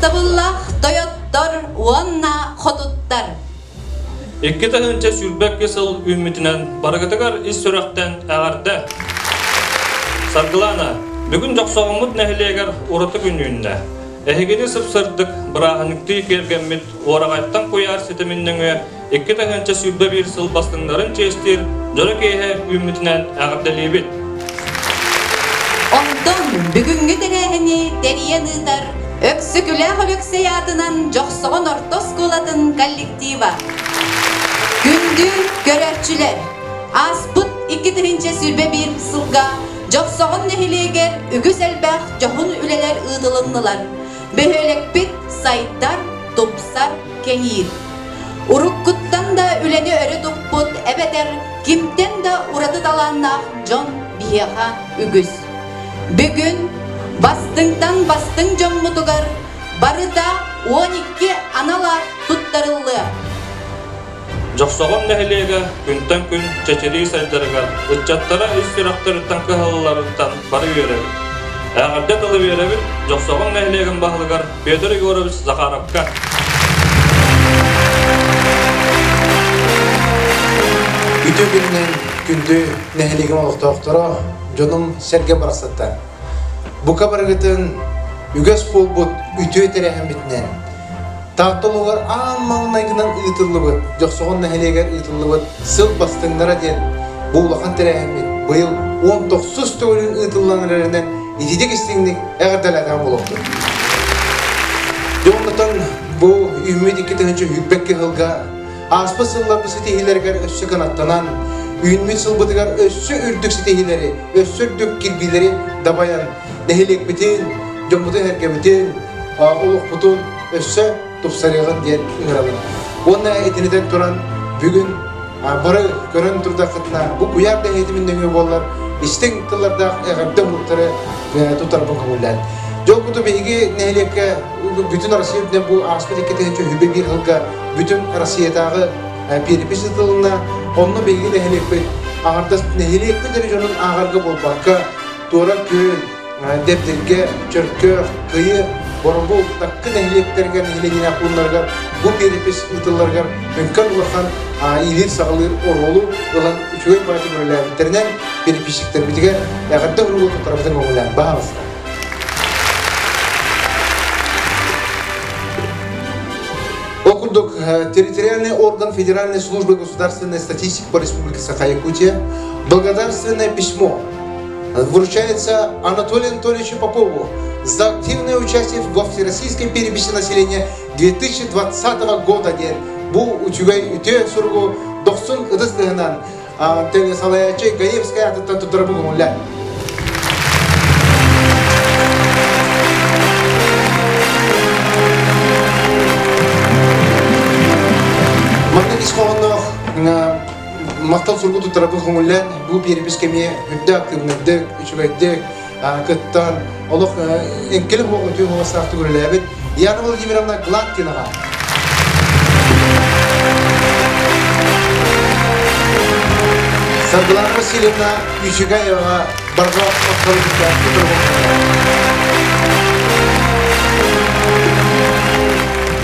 Ытыктабыллаах тойоттор уонна хотуттар! 2022 сыл үүммүтүнэн барыгытыгар ис сүрэхтэн эҕэрдэ! Саргылаана, бүгүн Дьохсоҕоммут нэһилиэгэр ураты күн үүннэ. Эһигини сып-сырдык, бырааһынньыктыы киэргэммит уораҕайтан куйаар ситимин нөҥүө 2021 сыл бастыҥнарын чиэстиир дьоро киэһэ үүммүтүнэн эҕэрдэлиибит! Онтон бүгүҥҥү тэрээһини тэрийэн ыытар Өксөкүлээх Өлөксөй аатынан Дьохсоҕон орто оскуолатын коллектива. Күндү көрөөччүлэр! Ааспыт 2021 сылга Дьохсоҕон нэһилиэгэр үгүс элбэх дьоһун үлэлэр ыытылыннылар. Бөһүөлэкпит сайдар, тупсар, кэҥиир. Уруккуттан да үлэни өрө туппут эбэтэр кимтэн да ураты талааннаах дьон биһиэхэ үгүс. Бүгүн бастыҥтан бастыҥ дьоммутугар барыта 12 анал аат туттарыллыа. Дьохсоҕон нэһилиэгэ күнтэн күн чэчирии сайдарыгар ыччаттара ис сүрэхтэриттэн кыһалларыттан бары үөрэбит. Эҕэрдэ тылы биэрэбит Дьохсоҕон нэһилиэгин баһылыгар Петр Егорович Захаровка. Үтүө күнүнэн күндү нэһилиэгим олохтоохторо, дьонум сэргэ барахсаттар. Бука барыгытын үгэс буолбут үтүө тэрээһиммитинэн Таатта улууһугар аан маҥнайгынан ыытыллыбыт Дьохсоҕон нэһилиэгэр ыытыллыбыт Сыл бастыҥнара диэн бу улахан тэрээһиммит быйыл 19 төгүлүн ыытыллан эрэринэн ититик истиҥник эҕэрдэлээтэҕим буолуохтун. Дьэ оннотон бу үүммүт 2022 сылга ааспыт сылларбыт ситиһиилэригэр өссө кынаттанан, үүммүт сылбытыгар өссө үрдүк ситиһиилэри, өссө үрдүк кирбиилэри дабайан, нэһилиэкпитин, дьоммутун-сэргэбитин, олохпутун өссө тупсарыаҕын диэн ыҥырабын. Уонна итинитэн туран бүгүн бары көрөн турдаххытына бу куйаар да иһитимин нөҥүө буоллар истиҥ тыллардаах эҕэрдэ уһуктары тутарбын көҥүллээн. Дьол куту биһиги нэһилиэккэ бүтүн Россия үрдүнэн бу ааспыт 2021 сылга бүтүн Россиятааҕы перепись ыытылынна. Онно биһиги нэһилиэкпит аҥардас нэһилиэкпит эрэ дьонун ааҕарга буолбакка туора күөл, Дэбдиргэ, Чөркөөх, Кыйы, Боробул, Таккы нэһилиэктэригэр нэһилиэнньэлээх пууннарыгар бу перепись ыытылларыгар үҥкэн улахан иилиир-саҕалыыр оруолу ылан үчүгэй баҕайытык үлэлээбиттэринэн переписчиктэрбитигэр эҕэрдэ уругу туттарабытын көҥүллээн баһаалыста. Ол курдук, территориальный орган Федеральной службы государственной статистики по Республике Саха-Якутия благодарственное письмо вручается Анатолию Анатольевичу Попову за активное участие во Всероссийской переписи населения 2020 года диэн бу үчүгэй үтүө суругу дохсун ытыс тыһынан салайааччы Гаевская атыттан туттара көҥүллэ. Маннык ис хоһоонноох махтал суругу туттарабын көҥүллээн бу биэрбис кэмиэ үрдэ актыыбынайдык, үчүгэйдик кыттан олох эҥкилэ суох үтүө суобастаахтык үлэлээбит Яна Владимировна Гладкинаҕа Саргылана Васильевна Ючигаеваҕа барҕа махталы кытта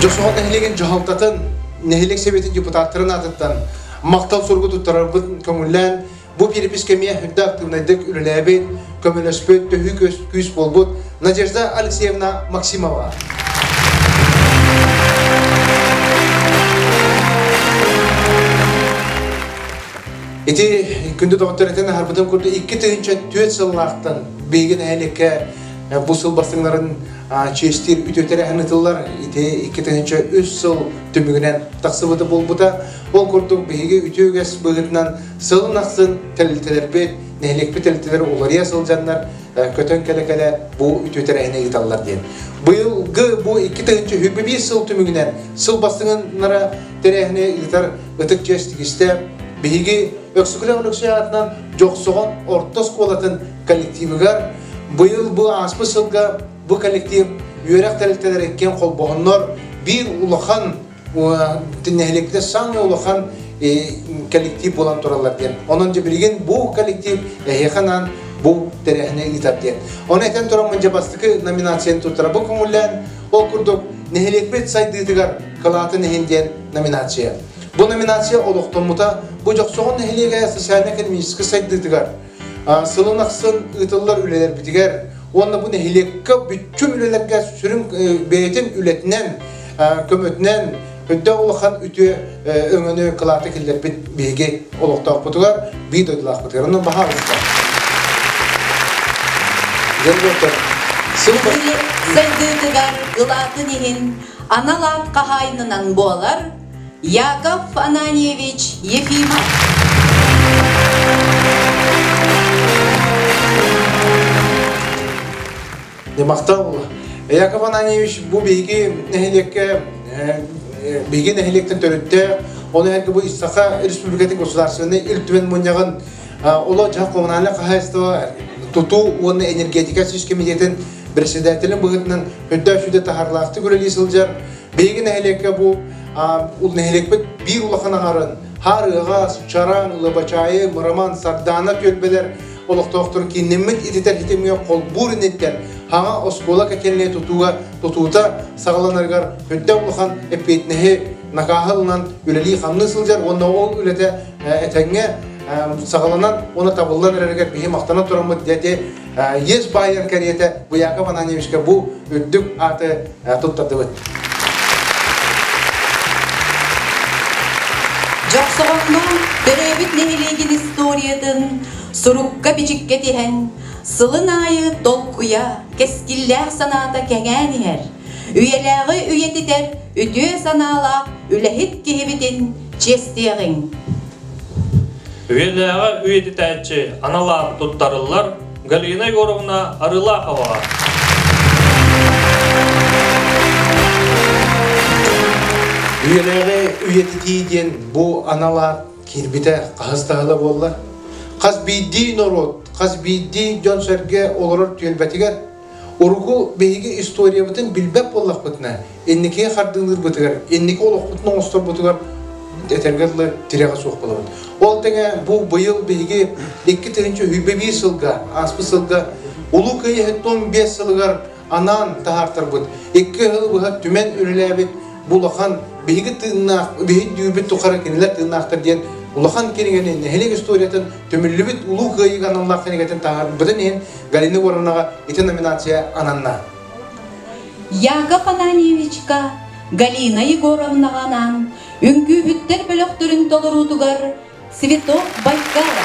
Дьохсоҕо нэһилиэгин дьаһалтатын нэһилиэк сэбиэтин депутаттарын аатыттан махтал суругу туттарарбыт көҥүллээн, бу перепискэ эмиэ үрдэ актыыбынайдык үлэлээбит, көмөлөспүт, төһүү күүс буолбут Надежда Алексеевна Максимова. Ити күндү доҕоттор этэн аһарбытым курдук 2004 сыллаахтан биһиги нэһилиэккэ бу сыл бастыҥнарын чиэстиир үтүө тэрээһин ыытыллар. Ити 2003 сыл түмүгүнэн тахсыбыта буолбута. Ол курдук биһиги үтүө үгэс быһыытынан сылын ахсын тэрилтэлэрбит, нэһилиэкпит тэрилтэлэрэ уларыйа сылдьаннар көтөн кэлэ-кэлэ бу үтүө тэрээһини ыыталлар диэн. Быйылгы бу 2021 сыл түмүгүнэн сыл бастыҥыннара тэрээһини ыытар ытык чиэс тигистэ. Биһиги Өксөкүлээх Өлөксөй аатынан Дьохсоҕон орто оскуолатын коллективыгар быйыл бу ааспыт сылга бу коллектив үөрэх тэрилтэлэрэ иккиэн холбоһоннор биир улахан нэһилиэкпитэ саамай улахан коллектив буолан тураллар диэн. Онон дьэ билигин бу коллектив эһиэхэ анаан бу тэрээһини ыытар диэн. Ону этэн тураммын дьэ бастакы номинацияны туттарабын көҥүллээн, ол курдук нэһилиэкпит сайдыытыгар кылаатын иһин диэн номинация. Бу номинация олохтоммута бу Дьохсоҕон нэһилиэгэ социально-экономическай сайдыытыгар сылын ахсын ыытыллар үлэлэрбитигэр уонна бу нэһилиэккэ бүччүм үлэлэргэ сүрүн бэйэтин үлэтинэн, көмөтүнэн өйдөөх улахан үтүө өҥөнү кылааты киллэрбит биһиги олохтоохпутугар, биир дойдулаахпытыгар. Онон баһаалыста. Сайдыытыгар кылаатын иһин анал аат хаһаайынынан буолар Яков Ананьевич Ефимов. Махтал. Яков Ананьевич бу биһиги нэһилиэккэ биһиги нэһилиэктэн төрүттээх, оны эргэ бу Саха Республикатын государственный Ил Түмэн мунньаҕын Оло дьаһах коммунальнай хаһаайыстыба тутуу уонна энергетика сис комитетин председателин быһыытынан үрдээх сүдэ таһарлаахтык үлэлии сылдьар. Биһиги нэһилиэккэ бу нэһилиэкпит биир улахан аҥарын Хаарыаҕас, Чараҥ, Лабачаайы, Мыраман, Сардаана түөлбэлэр олохтоохтору кииннэммит ититэр ситимҥэ холбуур инниттэн хаҥа оскуола котельнай тутууга тутуута саҕаланарыгар үрдээх улахан эппиэтинэһи накааһы ылынан үлэлии-хамныы сылдьар уонна ол үлэтэ этэҥҥэ саҕаланан уонна табыллан эрэригэр биһи махтанан тураммыт диэти иэс баайар кэриэтэ бу Яков Ананьевичка бу үрдүк ааты туттардыбыт. Дьохсоҕоҥҥо төрөөбүт нэһилиэгин историятын сурукка-бичиккэ тиһэн, сылын аайы толкуйа, кэскиллээх санаата кэҥээн иһэр, үйэлээҕи үйэтитэр үтүө санаалаах үлэһит киһибитин чиэстиэҕиҥ. Үйэлээҕи үйэтитээччи анал аат туттарыллар Галина Егоровна Арылаховаҕа. Үйэлээҕи үйэтитии диэн бу анал аат киирбитэ хаһыс таһыла буолла. Хас биирдии норуот, хас биирдии дьон-сэргэ олорор түөлбэтигэр Урукку биһиги историябытын билбэт буоллахпытына, инникигэ хардыылыырбытыгар, инники олохпутун оҥосторбутугар этэргэ дылы тирэҕэ суох буолабыт. Ол тэҥэ бу быйыл биһиги 2021 сылга, ааспыт сылга Улуу Кыайыы 75 сылыгар анаан таһаартарбыт, икки сыл быһа түмэн үлэлээбит бу улахан биһиги тыыннаах, биһиги дүүрбүт тухары кинилэр тыыннаахтар диэн улахан кинигэни нэһилиэк историятын түмүллүбүт Улуу Кыайыыга аналлаах кинигэтин таһаарбытын иһин Галина Егоровнаҕа ити номинация ананна. Яков Ананьевичка Галина Егоровнаҕа анаан үҥкүүһүттэр бөлөхтөрүн толоруутугар «Цветок Байкала».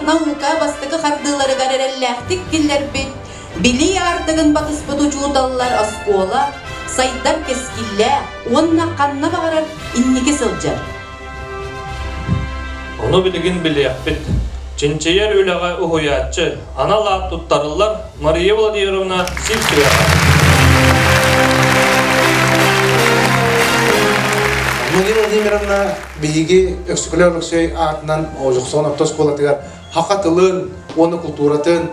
наука бастакы хардыыларыгар эрэллээхтик киллэрбит, билии аартыгын батыспыт учууталлар оскуола сайдар кэскиллээх уонна ханна баҕарар инники сылдьар. Ону билигин билиэхпит. Чинчийэр үлэҕэ уһуйааччы, анал аат туттарыллар Мария Владимировна Сивцеваҕа. Мария Владимировна биһиги Өксөкүлээх Өлөксөй аатынан Дьохсоҕон орто оскуолатыгар саха тылын уонна култууратын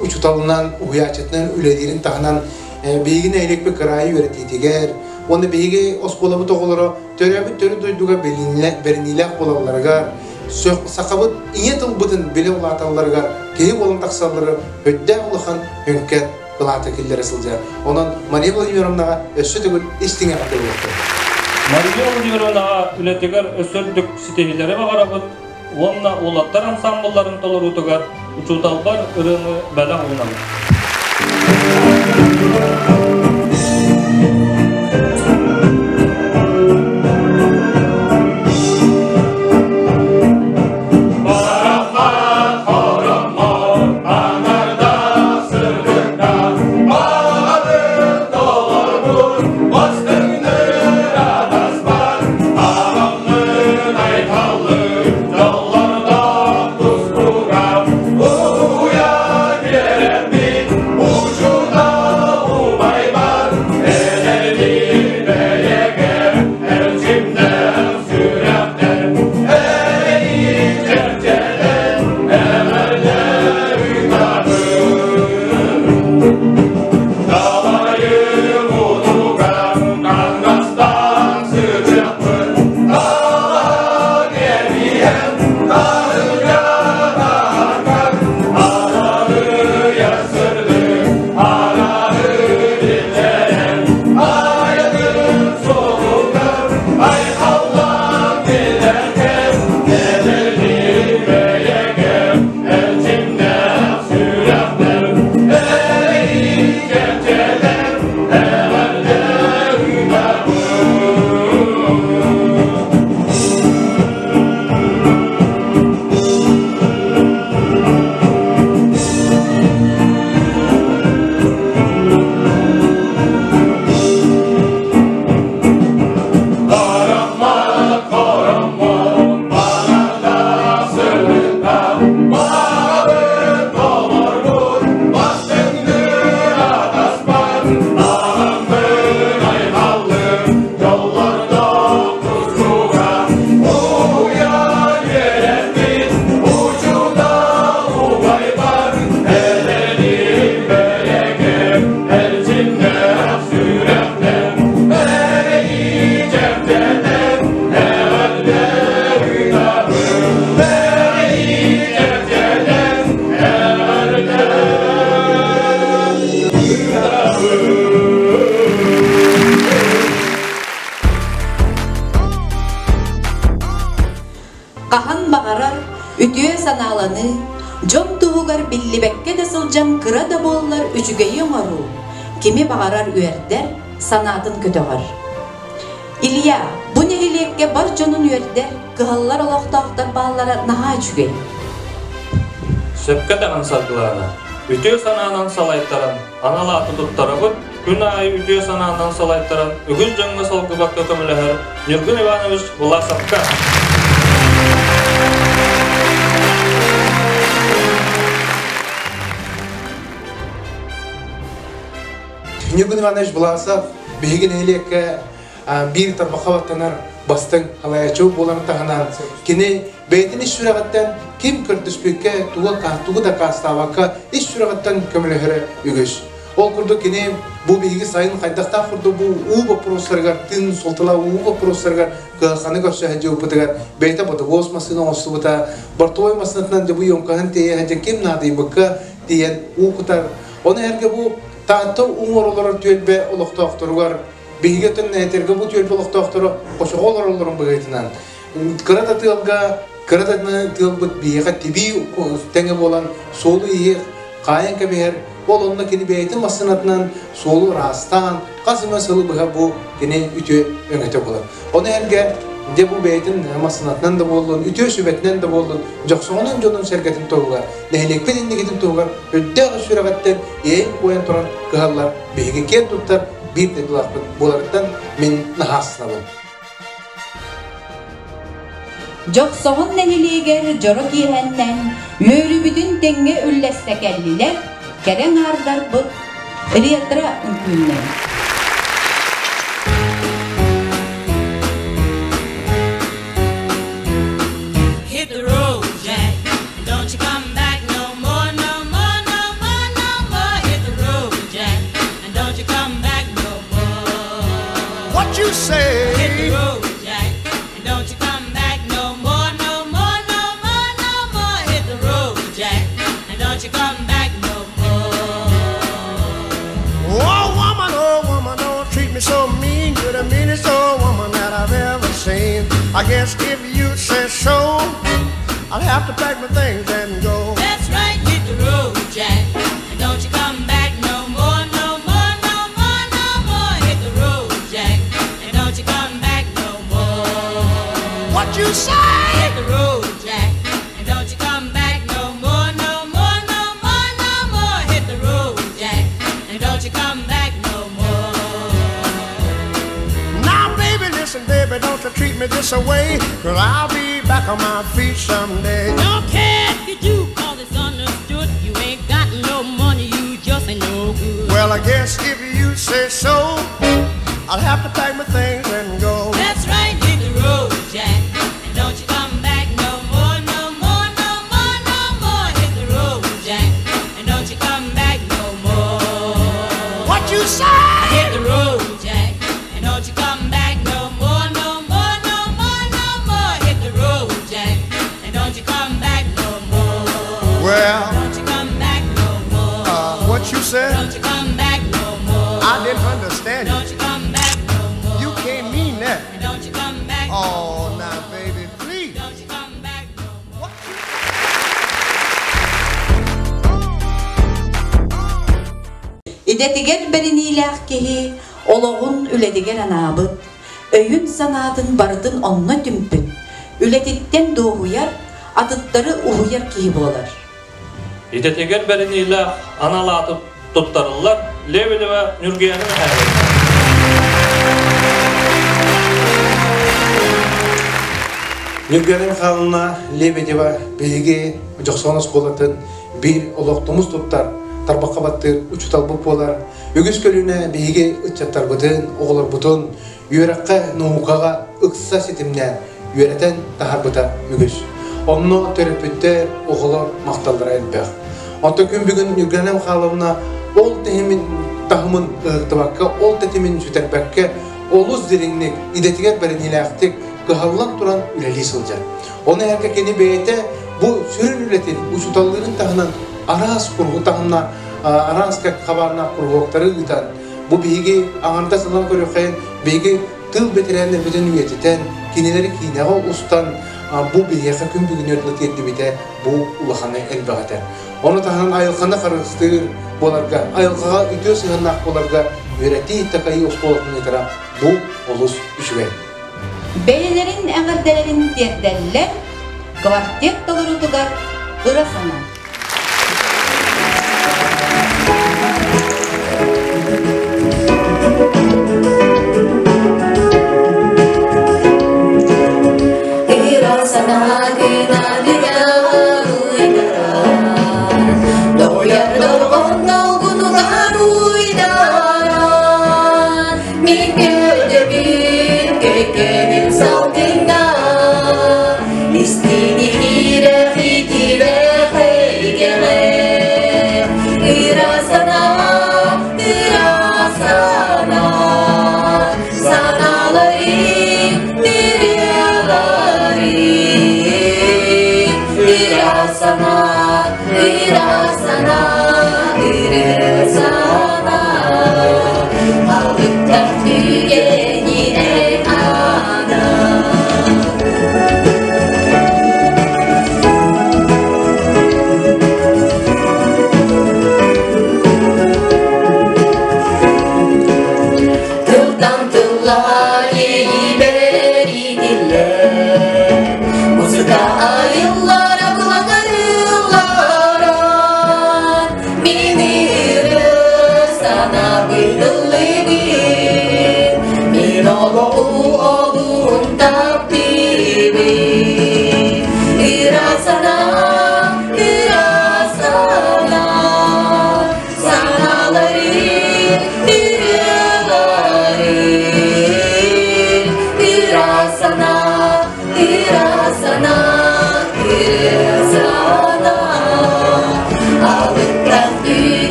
учууталынан, уһуйааччытынан үлэлиирин таһынан биһиги нэһилиэкпит кыраайы үөрэтиитигэр уонна биһиги оскуолабыт оҕолоро төрөөбүт төрүт дойдуга бэриниилээх буолалларыгар, сахабыт ийэ тылбытын билэ улааталларыгар киһи буолан тахсалларыгар үрдээх улахан үҥкэн кылаата киллэрэ сылдьар. Онон Мария Владимировнаҕа өссө төгүл истиҥ эҕэрдэ буолуохтун. Мария Владимировнаҕа үлэтигэр өссө үрдүк ситиһиилэри баҕарабыт уонна уолаттар ансаамбылларын толоруутугар учууталбар ырыаны бэлэх уунабыт. Хаһан баҕарар үтүө санааланыы, дьон туһугар биллибэккэ да сылдьан кыра да буоллар үчүгэйи оҥоруу, кими баҕарар үөрдэр, санаатын көтөҕөр. Илья, бу нэһилиэккэ бар дьонун үөрдэр, кыһаллар олохтоохтор бааллара наһаа үчүгэй. Сөпкө даҕаны саргылаана. Үтүө санаанан салайтаран, анал ааты туттарабыт, күн аайы үтүө санаанан салайтаран үгүс дьоҥҥо салгыбакка көмөлөһөр Ньургун Иванович Власовка. Ньургун Иванович Власов биһиги нэһилиэккэ биир тарбахха баттанар бастыҥ халайаччы буоларын таһынан кини бэйэтин ис сүрэҕиттэн ким көрдөспүккэ тугу дакаастаабакка ис сүрэҕиттэн көмөлөһөрө үгүс. Ол курдук кини бу биһиги сайын хайдахтаах курдук бу уу боппуруостарыгар тыын суолталаах уу боппуруостарыгар кыһалҕаны көрсө сылдьыбыппытыгар бэйэтэ бодобуос массыына оҥостубута, бортовой массыынатынан дьэ бу емкоһын тиэйэ сылдьан ким наадыйбыкка тиийэн уу кутар. Ону эргэ бу Таатта уҥуор олорор түөлбэ олохтоохторугар биһиги өттүн этэргэ бу түөлбэ олохтоохторо хочоҕо олороллорун быһыытынан кыра да тыалга кыра да тыалбыт биһиэхэ тибии тэҥэ буолан суолу-ииһи хаайан кэбиһэр ол онно кини бэйэтин массыынатынан суолу ыраастаан хас эмэ сылы быһа бу кини үтүө өҥөтө буолар. Ону эргэ Де бу бэйэтин массыынатынан да буоллун, үтүө сүбэтинэн да буоллун, дьохсоҕонун дьонун сэргэтин туһугар, нэһилиэкпит инникитин туһугар үрдээх сүрэҕиттэн иэйэн-куойан туран кыһаллар биһиги киэн туттар биир дойдулаахпыт буоларыттан мин наһаастынабын. Дьохсоҕон нэһилиэгэр дьоро киэһэннэн үөрүүбүтүн тэҥҥэ үллэстэ кэллилэр, кэрэ аҥаардарбыт ретро үҥкүүннэн. Hit the road, Jack. Don't you come back no more, no more, no more, no more. Hit the road, Jack. And don't you come back no more. What you say? Hit the road, Jack. And don't you come back no more, no more, no more, no more. Hit the road, Jack. And don't you come back no more. Oh woman, don't treat me so mean. You're the meanest old woman that I've ever seen. I guess if you say so, I'll have to pack my things and go. That's right, hit the road, Jack. And don't you come back no more, no more, no more, no more. Hit the road, Jack. And don't you come back no more. What you say? Hit the road, Jack. And don't you come back no more, no more, no more, no more. Hit the road, Jack. And don't you come back no more. Now, baby, listen, baby, don't you treat me this way. Cause I'll be back on my feet someday. Don't care if you do, cause it's understood. You ain't got no money, you just ain't no good. Well, I guess if you say so, I'll have to pack my things and go. That's right, hit the road, Jack. And don't you come back no more, no more, no more, no more. Hit the road, Jack. And don't you come back no more. What you say? Hit the road, Jack. And don't you come back no more, no more, no more, no more. Hit the road, Jack. And don't you come back no more. Well, Don't you come back no more. what you said? Don't you come back no more. I didn't understand you. Don't you come back no more. You can't mean that. And don't you come back no Oh, now, baby, please. Don't you come back no more. What you Идэтигэр бэриниилээх киһи олоҕун үлэтигэр анаабыт, өйүн санаатын барытын онно түмпүт, үлэтиттэн дуоһуйар, атыттары уһуйар киһи буолар. Идэтигэр бэриниилээх анал ааты туттарыллар Лебедева Нюргияна Михайловна. Нюргияна Михайловна Лебедева биһиги Дьохсоҕон оскуолатын биир олохтумус туттар, тарбахха баттыыр учууталбыт буолар. Үгүс көлүнэ биһиги ыччаттарбытын, оҕолорбутун үөрэххэ, наукаҕа ыкса ситимнээн үөрэтэн таһарбыта үгүс. Онно төрөппүттэр, оҕолор махталлара элбэх. Онтон күн бүгүн Нюргияна Михайловна ол тиһимин таһымын ыһыктыбакка, ол тэтимин сүтэрбэккэ, олус дириҥник, идэтигэр бэриниилээхтик кыһаллан туран үлэлии сылдьар. Оны эргэ кини бэйэтэ бу сүрүн үлэтин учууталлыырын таһынан араас кургу таһымна араас хабаарнаах куруһуоктары ыытан, бу биһиги аҥардас ылан көрүөххэйин биһиги тыл бэтэрээннэрбитин үйэтитэн, кинилэри киинэҕэ устан бу биһиэхэ күн бүгүнүөр дылы тиэрдибитэ бу улаханы элбэх этэ. Ону таһынан айылҕаны харыстыыр буоларга, айылҕаҕа үтүө сыһыаннаах буоларга үөрэтии такайыы оскуолатын ыытара бу олус үчүгэй. Бэйэлэрин эҕэрдэлэрин тиэрдэллэр квартет толоруутугар ыра санаа. Ыра санаа гына Доҕуйар дорҕоон долгунугар уйдаран, Мин көрдөбүн көйкөнүм салгыҥҥа, Истиҥ иһирэх итирэх эйгэҕэ. Ыра санаа, ыра санаа, санааларым ырыаларым. Ыра санаа, ыра санаа, ырыа санаа, Алгыттар түгэни эн ана. Тылтан тылла иэйии бэриниллэр,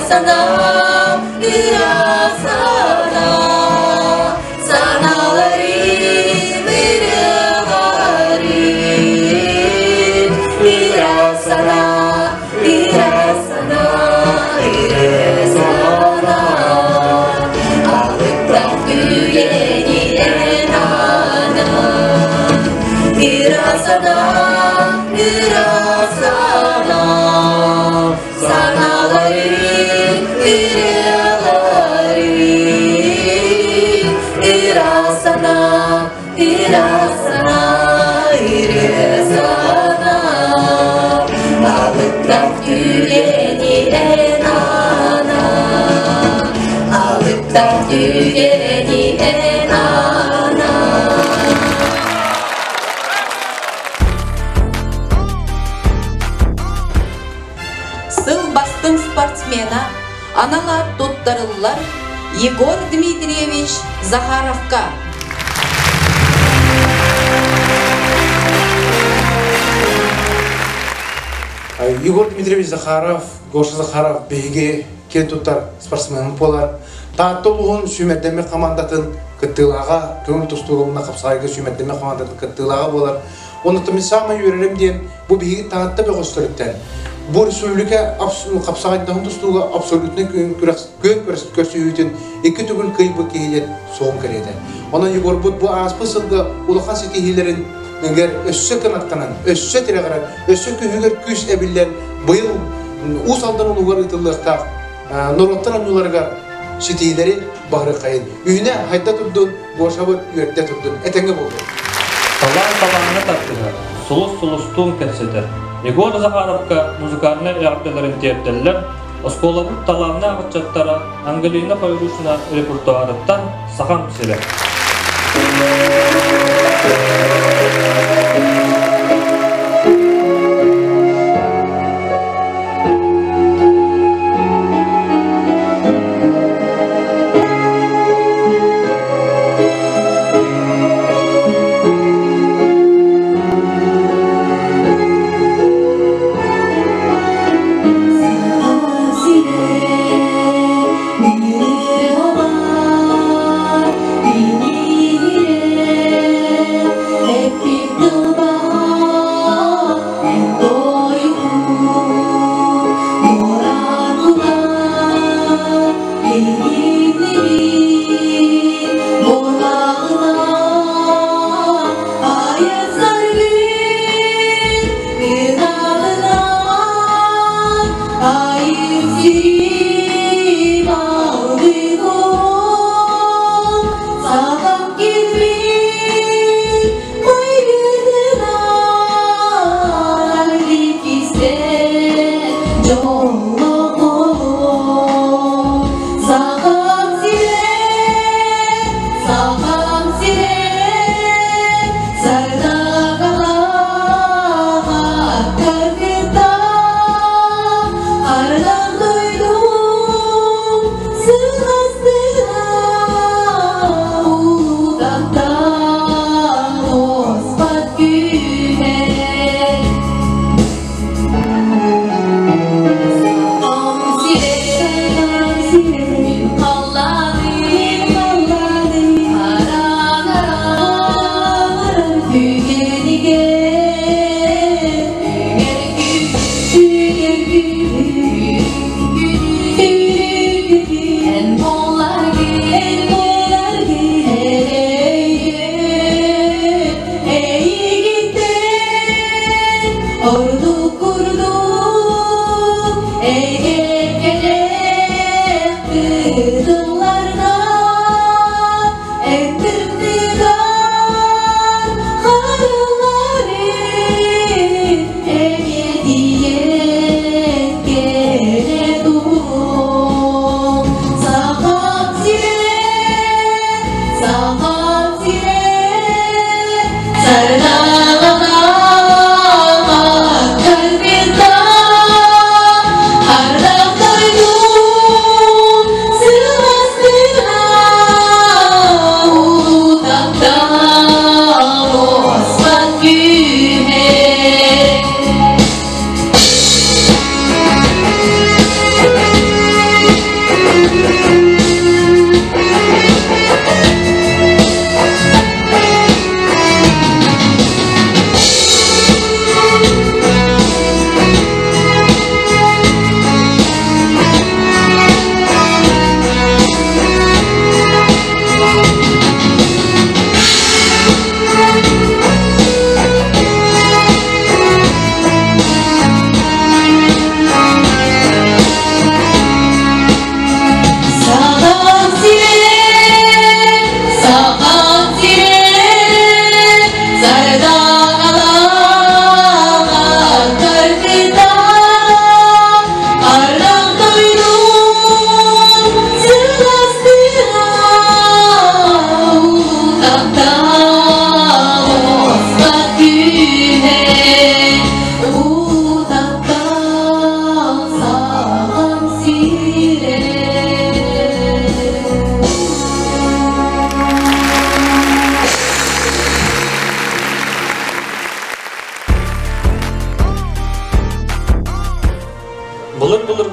Ыра ыра санаа, санааларым ырыаларым. Ыра санаа, ыра санаа, ыра санаа, алыптаах түгэни эн аана. Ыра санаа, ыра санаа, санааларым ырыаларым. Ыра санаа, ыра санаа, ырыа санаа, алыптаах түгэни эн аана. Алыптаах түгэни эн аана. Сыл бастыҥ спортсмена анал аат туттарыллар Егор Дмитриевич Захаровка. Егор Дмитриевич Захаров, Гоша Захаров биһиги киэн туттар спортсменын буолар. Таатта улууһун сүүмэрдэммит хамаандатын кыттыылааҕа, көҥүл тустууга уонна хапсаҕайга сүүмэрдэммит хамаандатын кыттыылааҕа буолар. Онон мин саамай үөрэрим диэн бу биһиги Таатта бөҕөстөрүттэн бу республика хапсаҕайдаһын тустууга абсолютнай күөн көрсүһүүтүн икки төгүл кыайбыт киһи диэн суоҕун кэриэтэ. Онон Егорбут бу ааспыт сылга улахан ситиһиилэрин өссө кынаттанан, өссө тирэҕирэн, өссө күүһүгэр күүс эбиллэн быйыл Уус Алдан улууһугар ыытыллыахтаах норуоттар оонньууларыгар ситиһиилэри баһырыххайын. Үһүнэ хайда турдун, Гошабыт үөрдэ турдун, этэҥҥэ буоллун. Талаан талааҥҥа тардыһар, сулус сулустуун кэпсэтэр. Егор Захаровка музыкальнай эҕэрдэлэрин тиэрдэллэр, оскуолабыт талааннаах ыччаттара Ангелина Файрушина репертуарыттан «Сахам сирэ».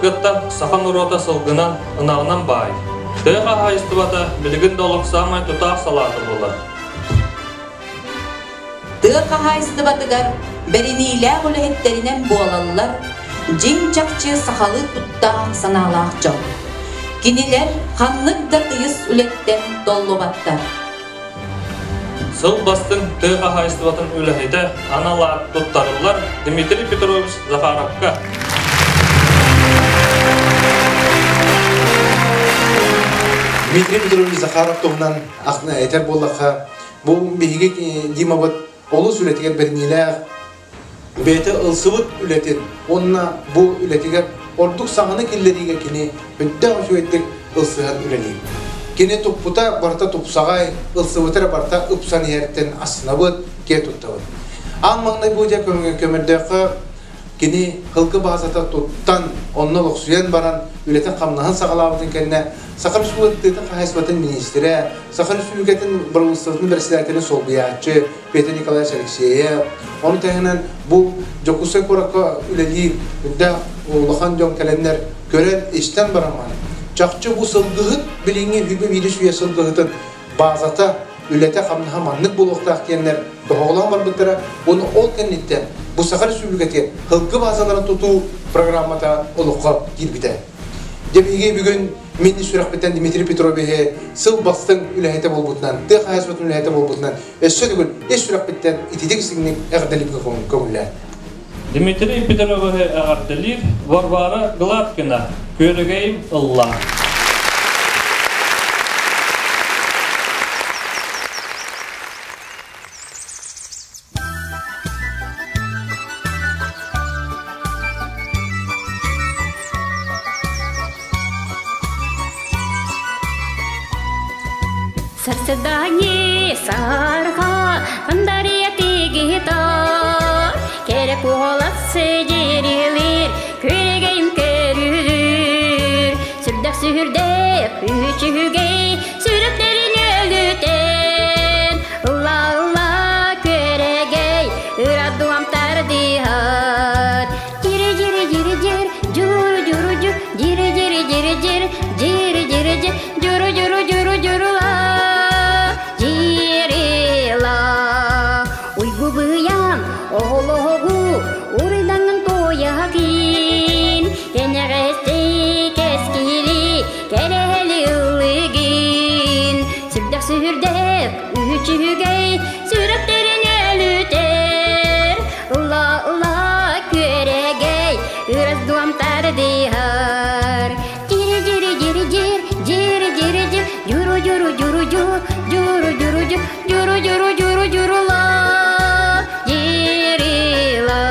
Былыр-былыргыттан саха норуота сылгынан, ынаҕынан баай. Тыа хаһаайыстыбата билигин да олох саамай тутаах салаата буолар. Тыа хаһаайыстыбатыгар бэриниилээх үлэһиттэринэн буолаллар дьиҥ-чахчы сахалыы куттаах санаалаах дьон. Кинилэр ханнык да тыйыс үлэттэн толлубаттар. Сыл бастыҥ тыа хаһаайыстыбатын үлэһитэ анал аат туттарыллар Дмитрий Петрович Захаровка. Дмитрий Петрович Захаров туһунан этэр буоллахха, бу биһиги Димабыт олус үлэтигэр бэриниилээх, бэйэтэ ылсыбыт үлэтин уонна бу үлэтигэр ордук саҥаны киллэриигэ кини үрдээх үчүгэйдик ылсыһан үлэлиир. Кини туппута барыта тупсаҕай, ылсыбыта эрэ барыта ыпсан иһэриттэн астынабыт, киэ туттабыт. Аан маҥнай бу дьэ көмөрдөөххө кини һылгы баазата туттан, онно олохсуйан баран үлэтин-хамнаһын саҕалаабытын кэннэ Саха Республикатын хаһаайыстыбатын миниистирэ, Саха Республикатын Бырабыыталыстыбатын бэрэссэдээтэлин солбуйааччы Петр Николаевич Алексеев, ону таһынан бу Дьокуускай куоракка үлэлиир үрдээх улахан дьон кэлэннэр көрөн, истэн баран чахчы бу сылгыһыт билиҥҥи үбэ биирис үйэ сылгыһытын баазата, үлэтэ-хамнаһа маннык буолуохтаах диэннэр тоһоҕолоон барбыттара. Уонна ол кэнниттэн бу Саха Республикатыгар һылгы баазаларын тутуу программата олоххо киирбитэ. Дьэ биһиги бүгүн мин сүрэхпиттэн Дмитрий Петровиһы сыл бастыҥ үлэһитэ буолбутунан, тыа хаһаайыстыбатын үлэһитэ буолбутунан өссө төгүл ис сүрэхпиттэн ититик истиҥник эҕэрдэлииргэ көҥүллээн. Дмитрий Петровиһы эҕэрдэлиир Варвара Гладкина Күөрэгэй ыллаа. Сарсыдани сарха андария тигита Кэрэ куолас сидирилир күрэгейим көрүлүр Сүрдэх сүрдэх үчүгэй сүрүктэрин өлүтэн Ылла-ылла күөрэгэй ырадуам тардыһар Жири жири жири жир журу журу жур жири жири жири жир жири жири жир журу журу журу журула жирила Уйгу быйан оһолоһогу уруйдаҥын туойаһакин кэнэҕэсти кэскили кэрэһэли ыллыгын сүрдэх сүһүрдэх үчүгэй сүрэхтэрин өлүтэр Ыла ыла күөрэгэй ырас дуом тардыһар Жири жири жири жир жири жири жир журу журу журу жур журу журу жур журу журу журу журула жирила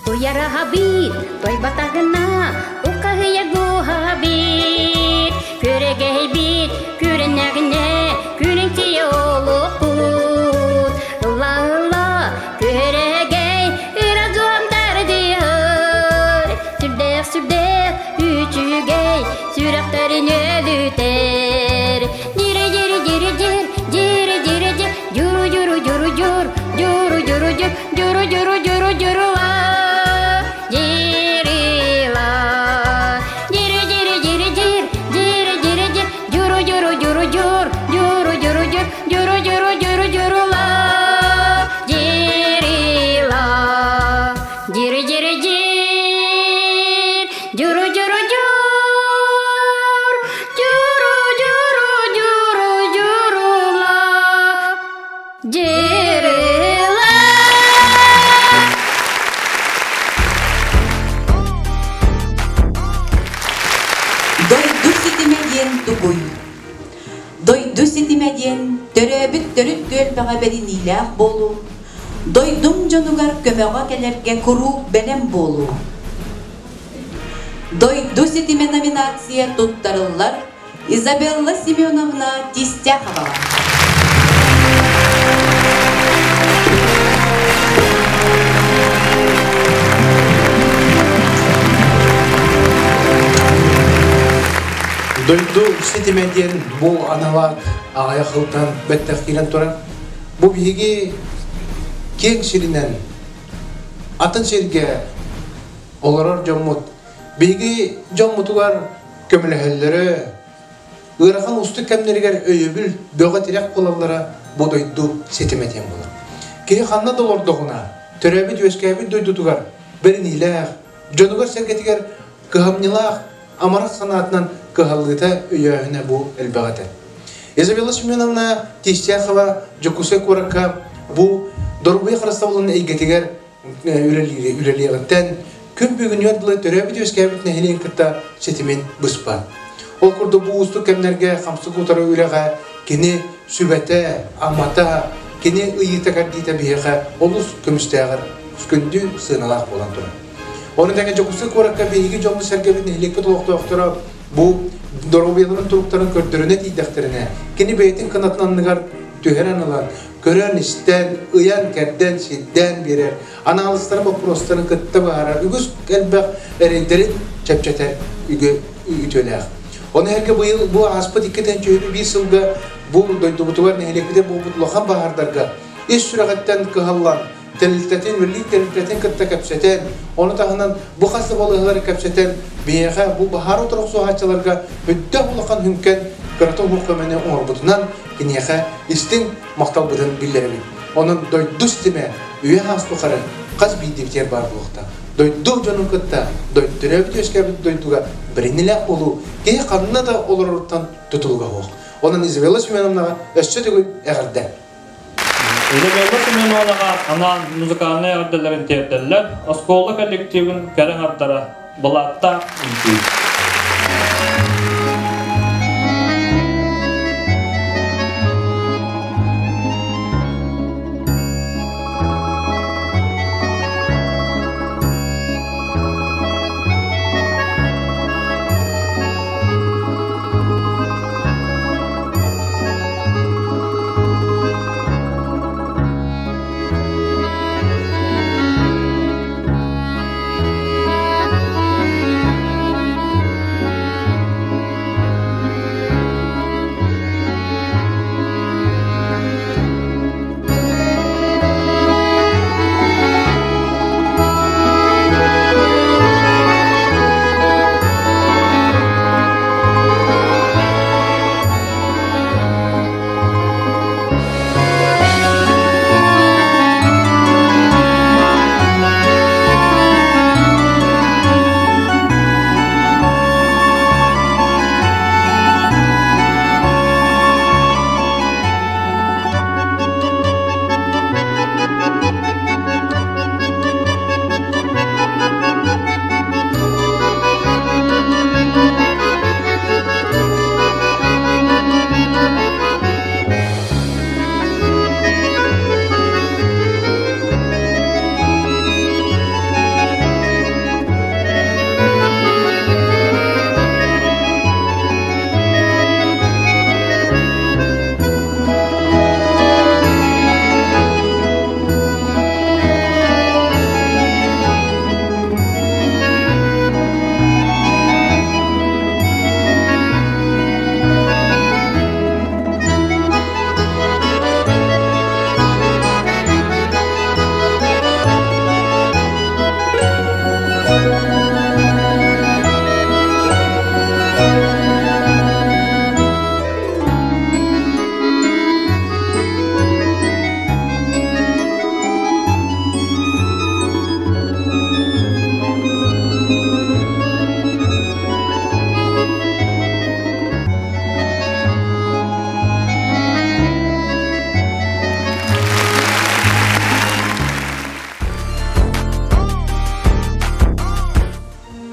Туйараһабыт, тойбатаҕына, уххаһыйа гуһабыт, күөрэгэйбит, күрэнэҕинэ, күрэҥсийэ олохпут. Ылла-ылла, күөрэгэй, ыра дуом тардыһар, сүрдээх сүрдээх үчүгэй, сүрэхтэрин өлүтэр. Дире дире дире дир, дире дире дир, дьуру дьуру дьуру дьур, дьуру дьуру дьур, дьуру дьуру дьуру дьурула, дирила. Дири дири дири дир, дири дири дир, дьуру дьуру дьуру дьур, дьуру дьуру дьур, дьуру дьуру дьуру дьурула, дирила. Дири дири дир, дьуру дьуру дьур, дьуру дьуру дьуру дьурула, дирила. Дойду ситимэ диэн тугуй? Дойду ситимэ диэн төрөөбүт төрүт түөлбэҕэ бэриниилээх буолуу, дойдум дьонугар көмөҕө кэлэргэ куруук бэлэм буолуу. Дойду ситимэ номинация туттарыллар Изабелла Семеновна Тистяхова. Дойду ситимэ диэн бу аналаат аҕыйах сылтан бэттэх киирэн турар. Бу биһиги киэҥ сиринэн атын сиргэ олорор дьоммут биһиги дьоммутугар көмөлөһөллөрө, ыарахан уустук кэмнэригэр өйөбүл, бөҕө тирэх буолаллара бу дойду ситимэ диэн буолар. Киһи ханна да олордоҕуна, төрөөбүт-үөскээбит дойдутугар бэриниилээх, дьонугар-сэргэтигэр кыһамньылаах, амарах санаатынан кыһаллыыта өйөөһүнэ бу элбэх этэ. Изабелла Семеновна Тистяхова Дьокуускай куоракка бу доруобуйа харыстабылын эйгэтигэр үлэлиэҕиттэн күн бүгүнүгэр дылы төрөөбүт-үөскээбит нэһилиэгин кытта ситимин быспат. Ол курдук бу уустук кэмнэргэ хамсык утары үлэҕэ кини сүбэтэ, амата, кини ыйыыта-кэрдиитэ биһиэхэ олус көмүстээҕэр күндү сыаналаах буолан турар. Ону тэҥэ Дьокуускай куоракка биһиги дьоммут-сэргэбит нэһилиэкпит олохтоохторо бу доруобуйаларын туруктарын көрдөрүнэ тиийдэхтэринэ, кини бэйэтин кынатын анныгар түһэрэн ылан, көрөн-истэн, ыйан-кэрдэн, сирдээн биэрэр, анаалыстарын боппуруостарын кытта быһаарар үгүс элбэх эрэйдэрин чэпчэтэр үтүөлээх. Ону сэргэ быйыл бу ааспыт 2021 сылга бу дойдубутугар нэһилиэкпитигэр буолбут улахан баһаардарга ис сүрэҕиттэн кыһаллан, тэрилтэтин, үлэлиир тэрилтэтин кытта кэпсэтэн, ону таһынан бу хас да балыыһалары кэпсэтэн, биһиэхэ бу баһаар утары охсуһааччыларга өйдөөх улахан хүҥкэн кырата уһук көмөнү оҥорбутунан киниэхэ истиҥ махталбытын биллэрэбит. Онон дойду ситимэ үйэ саас тухары хас биирдиибитигэр баар буолуохтаах. Дойду дьонун кытта төрөөбүт үөскээбит дойдуга бэриниилээх буолуу киһи ханна да олороруттан тутулуга суох. Онон Изабелла Семеновнаҕа өссө төгүл эҕэрдэ! Изабелла Семеновнаҕа анаан музыкальнай эҕэрдэлэрин тиэрдэллэр оскуола коллективын кэрэ аҥардара Былааттаах үҥкүү.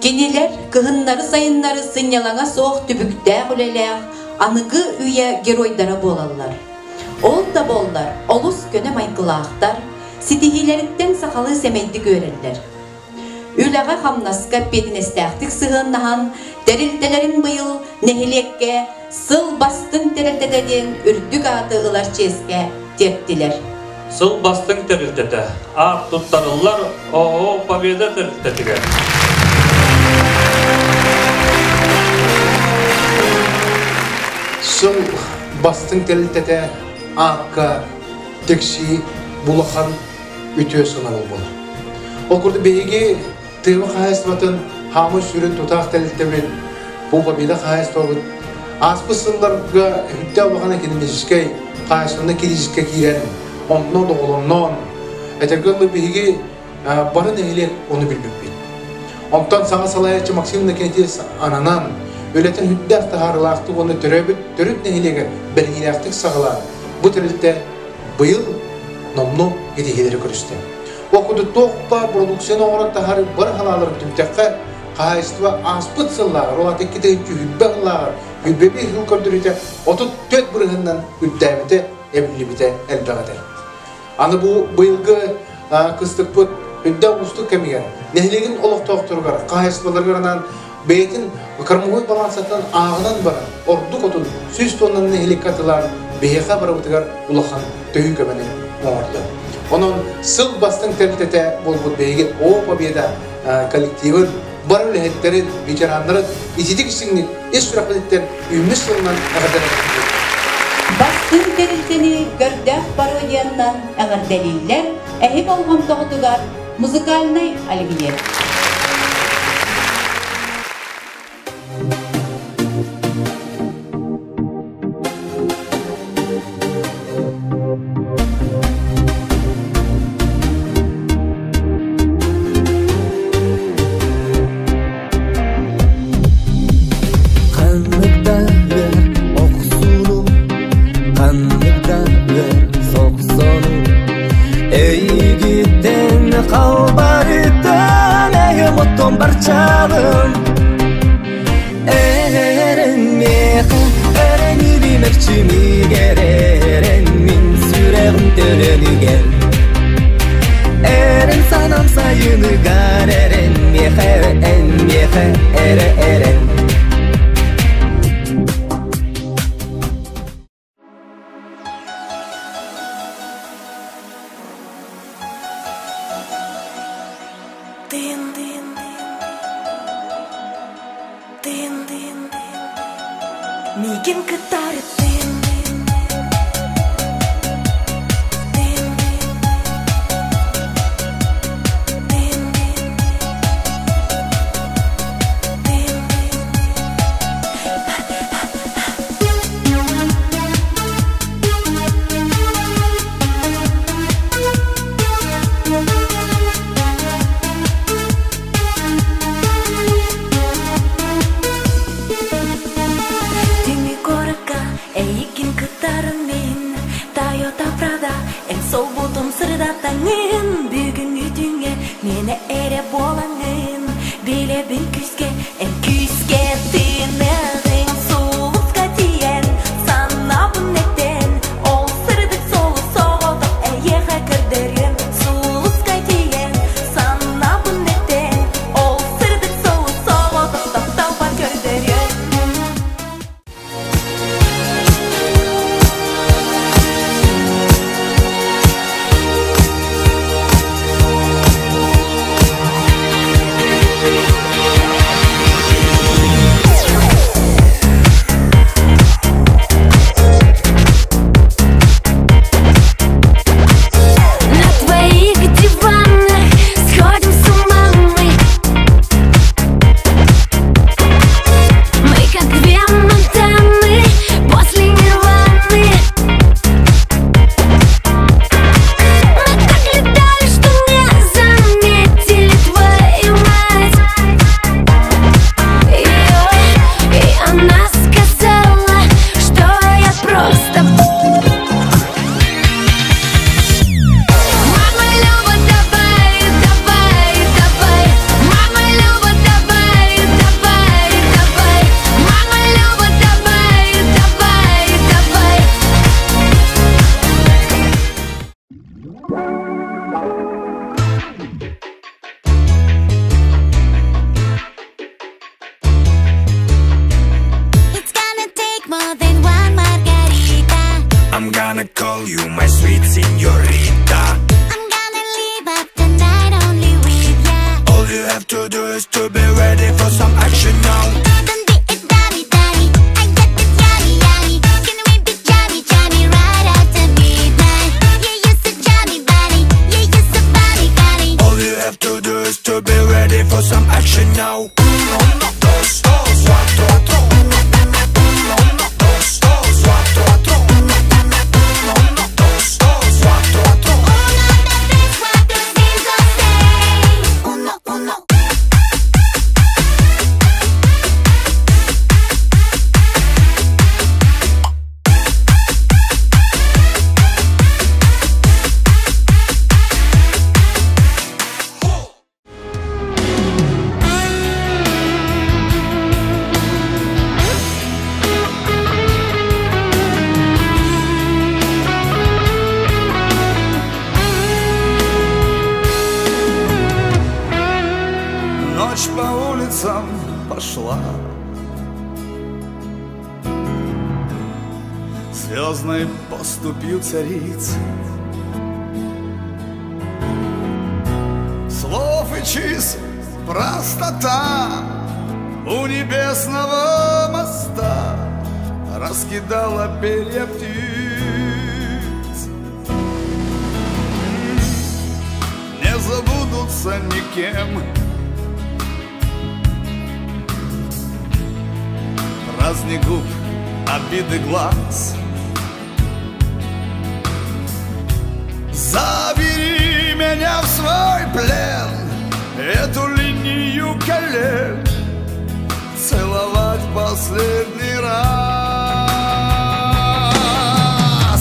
Кинилэр кыһыннары-сайыннары сынньалаҥа суох түбүктээх үлэлээх аныгы үйэ геройдара буолаллар. Ол да буоллар олус көнө майгылаахтар, ситиһиилэриттэн сахалыы сэмэйдик үөрэллэр. Үлэҕэ-хамнаска эппиэтинэстээхтик сыһыаннаһан, тэрилтэлэрин быйыл нэһилиэккэ Сыл бастыҥ тэрилтэтэ диэн үрдүк ааты ылар чиэскэ тиэртилэр. Сыл бастыҥ тэрилтэтэ аат туттарыллар ООО Победа тэрилтэтигэр. Сыл бастыҥ тэрилтэтэ аакка тиксии улахан үтүө сыанабыл буолар. Ол курдук биһиги тыа хаһаайыстыбатын хаамыы сүрүн тутаах тэрилтэбит бу Победа хаһаайыстыбабыт ааспыт сылларга үтэ улахан экономическай хаһаайыстыбаннай кризискэ киирэн онно доҕолонноон этэргэ дылы биһиги бары нэһилиэк ону билбиппит. Онтон саҥа салайааччы Максим Иннокентьевич ананан, үлэтин үрдээх таһаарыылаахтык уонна төрөөбүт төрүт нэһилиэгэр бэриниилээхтик саҕалаан, бу тэрилтэ быйыл номнуо ситиһиилэри көрүстэ. Ол курдук туох баар продукцияны оҥорон таһаарыы бары халааларын түмтэххэ, хаһаайыстыба ааспыт сыллааҕар, ол аата 2 сүүс сыллааҕар 21 сыл көрдөрүүтэ 34 бырыһыанынан үрдээбитэ, эбиллибитэ элбэх этэ. Аны бу быйылгы кыстыкпыт үрдээх уустук кэмигэр нэһилиэгин олохтоохторугар хаһаайыстыбаларыгар анаан бэйэтин кормовой балансатын ааҕынан баран ордук отун 100 тоннаны нэһилиэккэ атыылаан биһиэхэ барыбытыгар улахан төһүү көмөнү оҥордо. Онон сыл бастыҥ тэрилтэтэ буолбут биһиги О Победа коллективын, бары үлэһиттэрин, ветераннарын ититик истиҥник ис сүрэхпититтэн үүммүт сылынан эҕэрдэлээн. Бастыҥ тэрилтэни көрдөөх пародияннан эҕэрдэлииллэр, эһи болҕомтоҕутугар музыкальный оливье. Ханнык да ыар охсууну, ханнык да ыар сохсону, Эйигиттэн халбарыттан эйэм оттон барчалым. Эрэн миэхэ, эрэнибин эрчимигэр, эрэн мин сүрэҕим төлөнүгэр. Эрэн санаам сайыныгар, эрэн миэхэ, эн миэхэ, эрэ эрэн. Тын, тын, тын, тын, миигин кытары тын, тын, тын, тын. Түүҥҥү куоракка эйигин кытары мин Тойота Прадо эн суолбутун сырдатаҥҥын Бүгүҥҥү түүҥҥэ миэнэ эрэ буолаҥҥын Билэбин күүскэ эн күүскэ тыыныаҕыҥ Сулуска тиийэн санаабын этэн Ол сырдык суолу соҕотох эйиэхэ көрдөрүөм Сулуска тиийэн санаабын этэн Ол сырдык суолу соҕотох тапталбар көрдөрүөм. На твоих диванах сходим с ума мы. Мы как две Мадонны после Нирваны. Мы так летали, что не заметили твою мать. И она сказала, что я просто. Мама Люба, давай, давай, давай. Мама Люба, давай, давай, давай. Мама Люба, давай, давай, давай. It's gonna take more than one margarita. I'm gonna call you my sweet señorita. I'm gonna live up the night only with ya. All you have to do is to be ready for some action now. Don't be a dummy, dummy. I got this yummy, yummy. to do is to be ready for some action now. Uno, dos, dos, cuatro, cuatro. Uno, dos, dos, cuatro, cuatro. Uno, dos, dos, cuatro, cuatro. Uno, dos, tres, cuatro, cinco, seis. Uno, uno. Ночь по улицам пошла Звездной поступил цариц Слов и чисел простота У небесного моста Раскидала перья птиц Не забудутся никем Праздник губ, обиды глаз Забери меня в свой плен Эту линию колен Целовать последний раз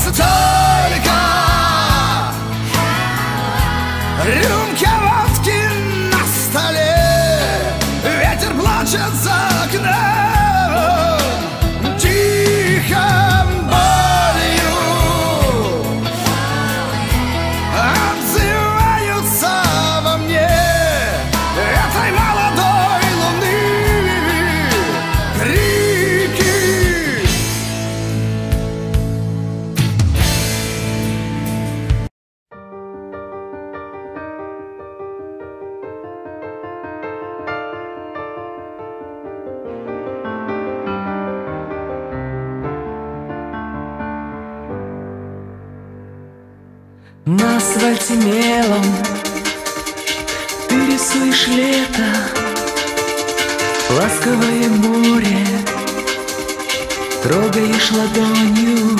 Только рюмка водки на столе Ветер плачет за окном Тихо болью Отзываются во мне Этой молодой луны Крики На асфальте мелом Ты рисуешь лето Ласковое море Трогаешь ладонью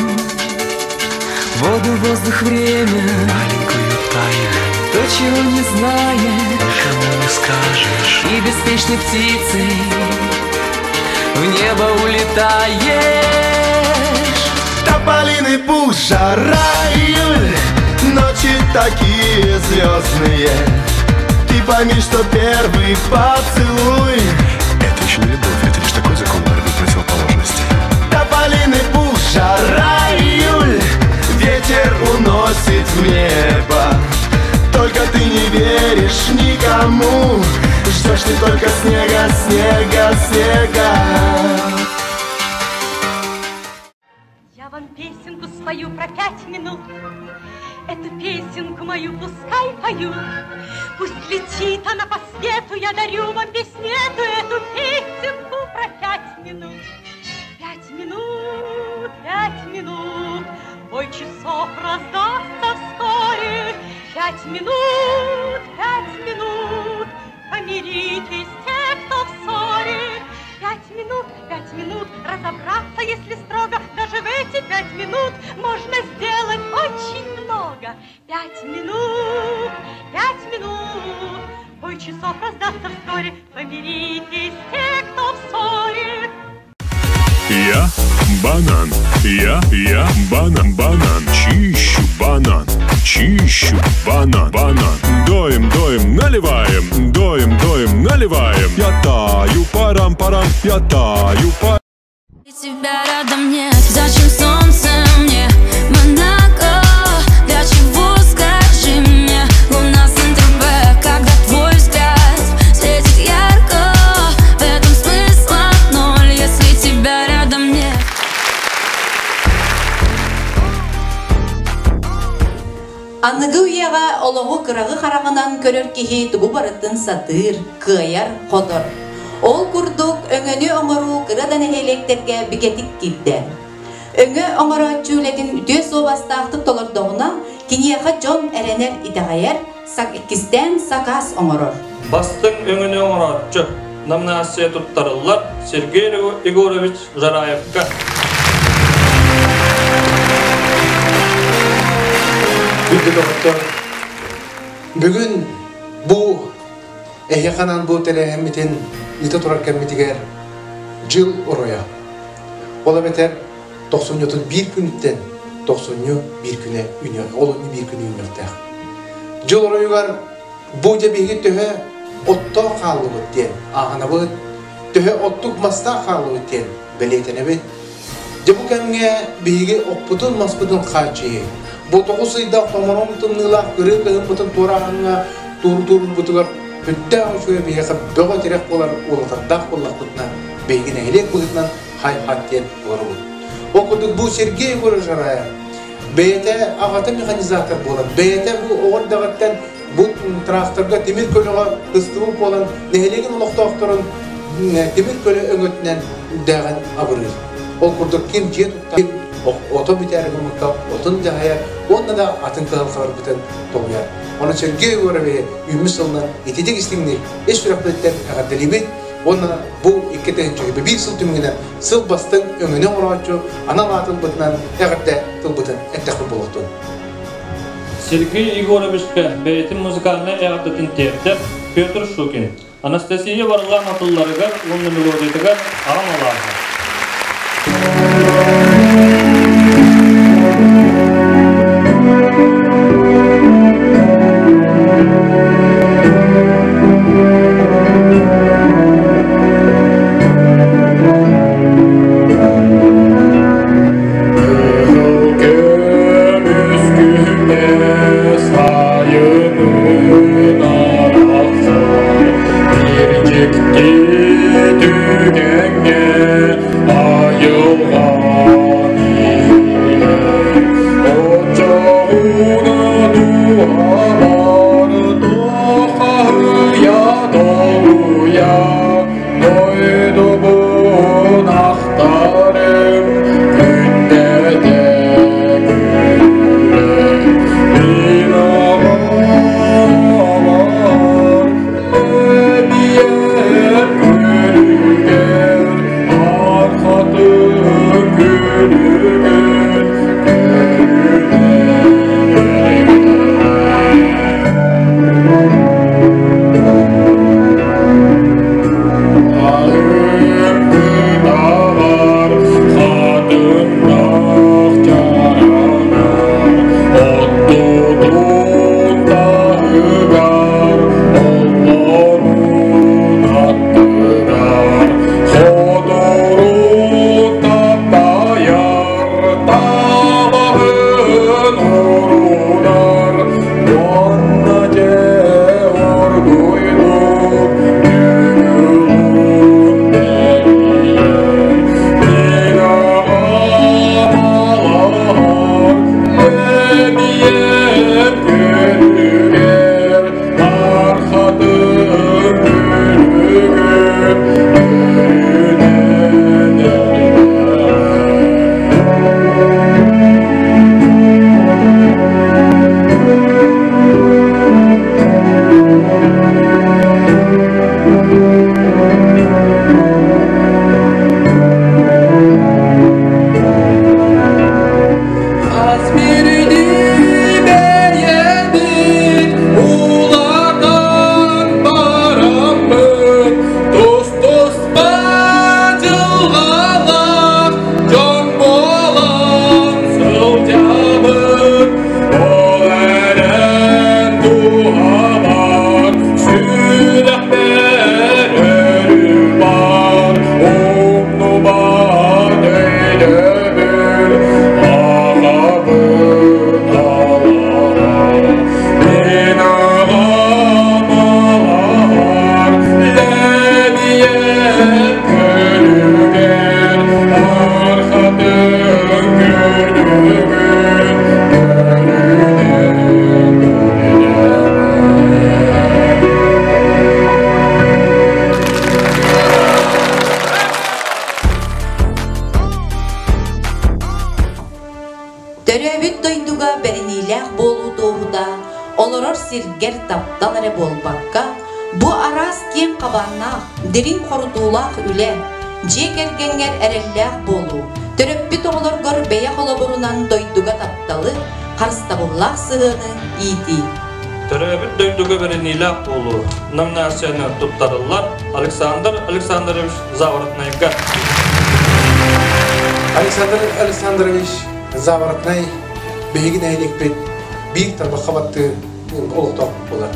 Воду, воздух, время Маленькую тайну То, чего не знаешь Никому не скажешь И беспечной птицей В небо улетаешь Тополиный пух, жара, июль Ночи такие звездные Ты пойми, что первый поцелуй Это еще не любовь, это лишь такой закон борьбы противоположностей Тополиный пух, жара, июль Ветер уносит в небо Только ты не веришь никому Ждешь ты только снега, снега, снега Я вам песенку спою про пять минут. Эту песенку мою пускай поют. Пусть летит она по свету, я дарю вам песню эту, эту песенку про пять минут. Пять минут, пять минут, бой часов раздастся вскоре. Пять минут, пять минут, помиритесь те, кто в ссоре. Пять минут, пять минут, разобраться, если строго, даже в эти пять минут можно сделать очень много. Пять минут, пять минут, бой часов раздастся вскоре, помиритесь те, кто в ссоре. Я банан, я, я, банан, банан, чищу банан, чищу банан, банан. Доем, доем, наливаем, доем, доем, наливаем. Я таю, парам, парам, я таю, парам. Тебя рядом нет. Зачем солнце мне? Монако. Для чего, скажи мне? Луна Сент-Тропе, когда твой взгляд светит ярко. В этом смысла ноль, если тебя рядом нет. Аныгы үйэҕэ олоҕу кыраҕы хараҕынан көрөр киһи тугу барытын сатыыр, кыайар, хотор. Ол курдук өҥөнү оҥоруу кыра да нэһилиэктэргэ бигэтик киирдэ. Өҥө оҥорооччу үлэтин үтүө суобастаахтык толордоҕуна, киниэхэ дьон эрэнэр, итэҕэйэр, иккистээн сакаас оҥорор. Бастыҥ өҥөнү оҥорооччу номинация туттарыллар Сергей Егорович Жараевка. Күндү доҕоттор, бүгүн бу эһиэхэ анаан бу тэрээһиммитин ыыта турар кэммитигэр дьыл оройо. Ол эбэтэр тохсунньутун биир күнүттэн тохсунньу биир күнэ үүнүөх, олунньу биир күнэ үүнүөхтээх. Дьыл оройугар бу дьэ биһиги төһө оттоох хааллыбыт диэн ааҕынабыт, төһө оттук мастаах хааллыбыт диэн бэлиэтэнэбит. Дьэ бу кэмҥэ биһиги оппутун-маспытын хааччыйыы, бу тоҕус ыйдаах томороон тымныылаах кырыы кыһыммытын туорааһыҥҥа туурдуурбутугар сүрдээх үчүгэй биһиэхэ бөҕө тирэх буолар уолаттардаах буоллахпытына, биһиги нэһилиэк быһыытынан хай-хат диэн олоробут. Ол курдук бу Сергей Егорович бэйэтэ аҕата механизатор буолан, бэйэтэ бу оҕо эрдэҕиттэн бу тракторга тимир көлөҕө кыстыбыт буолан, нэһилиэгин олохтоохторун тимир көлө өҥөтүнэн үрдээҕин абырыыр. Ол курдук ким дьиэ тутта, ким ото бүтээри гыммыкка отун дьаһайар уонна да атын кыһалҕаларбытын толуйар. Онон Сергей Егоровиһы үүммүт сылынан ититик истиҥник ис сүрэхпититтэн эҕэрдэлиибит уонна бу 2001 сыл түмүгүнэн сыл бастыҥ өҥөнү оҥорооччу анал аатын бытынан эҕэрдэ тылбытын эттэхпит буолуохтун. Сергей Егоровичка бэйэтин музыкальнай эҕэрдэтин тиэрдэр Петр Шукин, Анастасия Варламова тылларыгар уонна мелодиятыгар аҕам алааһа. Көмүс күнэ сайынын арахсар, Бир дьикти түгэҥҥэ айылҕа кэргэҥҥэр таптал эрэ буолбакка, бу араас киэҥ хабааннаах, дириҥ хорутуулаах үлэ, дьиэ кэргэҥҥэр эрэллээх буолуу, төрөппүт оҕолоргор бэйэ холобурунан дойдуга тапталы, харыстабыллаах сыһыаны иитии. Төрөөбүт дойдуга бэриниилээх буолуу номинацияны туттарыллар Александр Александрович Заворотнайга. Александр Александрович Заворотнай биһиги нэһилиэкпит биир тарбахха баттыы олохтоох буолар.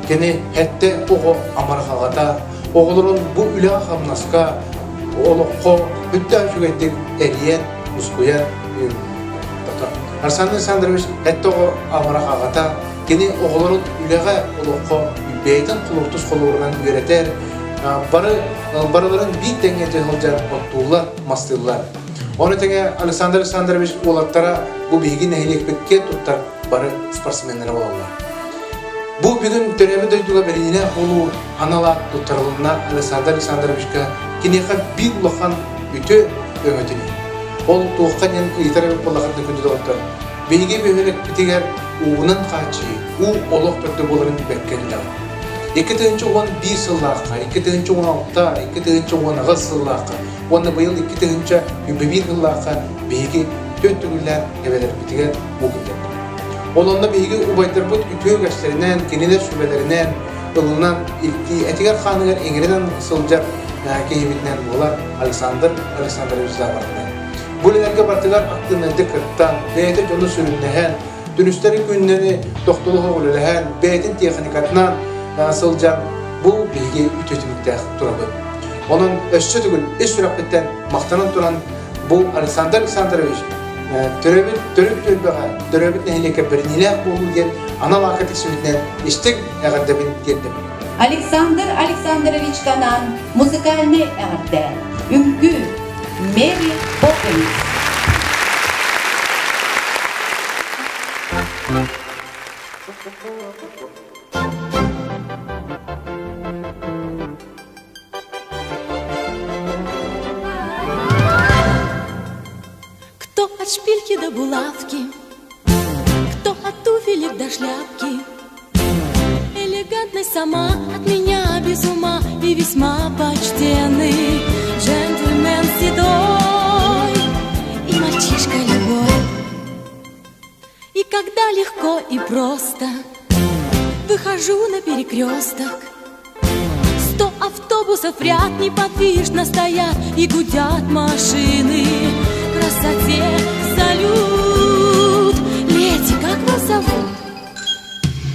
Кини хэттэ оҕо амархаҕата, оҕолорун бу үлэҕэ-хамнаска, олоххо бүттэ үчүгэйдик эрийэн, мускуйан Арсен Александрович хэттэ оҕо амарах аҕата, кини оҕолорун үлэҕэ, олоххо бэйэтин холууртус холуурунан үөрэтэр, бары барыларын биир тэҥҥэ сылдьар оттууллар, мастыыллар. Ону тэҥэ Александр Александрович уолаттара бу биһиги нэһилиэкпит киэн туттар бары спортсменнара буолаллар. Бу бүгүн төрөөбүт дойдуга бэриниилээх буолуу анала туттарылынна Александр Александровичка киниэхэ биир улахан үтүө өҥөтүн. Ол туохха диэн ыйытар эбит буоллахытына күндү доҕоттор, биһиги бөһүөлэкпитигэр уунан хааччыйыы, уу олох төрдө буоларын бэркэ билэҕит. 2011 сыллаахха, 2016, 2018 сыллаахха уонна быйыл 2021 сыллаахха биһиги түөрт төгүллээн эбэлэрбитигэр уу киллэрдибит. Ол онно биһиги убайдарбыт үтүө үгэстэринэн, кинилэр сүбэлэринэн ылынан, этигэр-хааныгар иҥэринэн сылдьар киһибитинэн буолар Александр Александрович Заворотнай. Бу үлэлэргэ барытыгар актыыбынайдык кыттан, бэйэтэ дьону сүрүннэһэн, түнүстэри күннэри тохтолоһо үлэлэһэн, бэйэтин техникатынан сылдьан бу биһиги үтүө түмүктээх турабыт. Онон өссө төгүл ис сүрэхпиттэн махтанан туран бу Александр Александрович төрөөбүт төрүт түөлбэҕэ, төрөөбүт нэһилиэккэ бэриниилээх буолуу диэн анал аакка тиксибитинэн истиҥ эҕэрдэбин тиэрдэбин. Александр Александрович Канан музыкальнай эҕэрдэ, үҥкүү, Мэри Поппинс. Кто от шпильки до булавки, кто от туфелек до шляпки. Элегантной сама от меня без ума и весьма почтенный джентльмен седой и мальчишка любой. И когда легко и просто выхожу на перекресток, Сто автобусов ряд неподвижно стоят и гудят машины. Красоте салют! Леди, как вас зовут?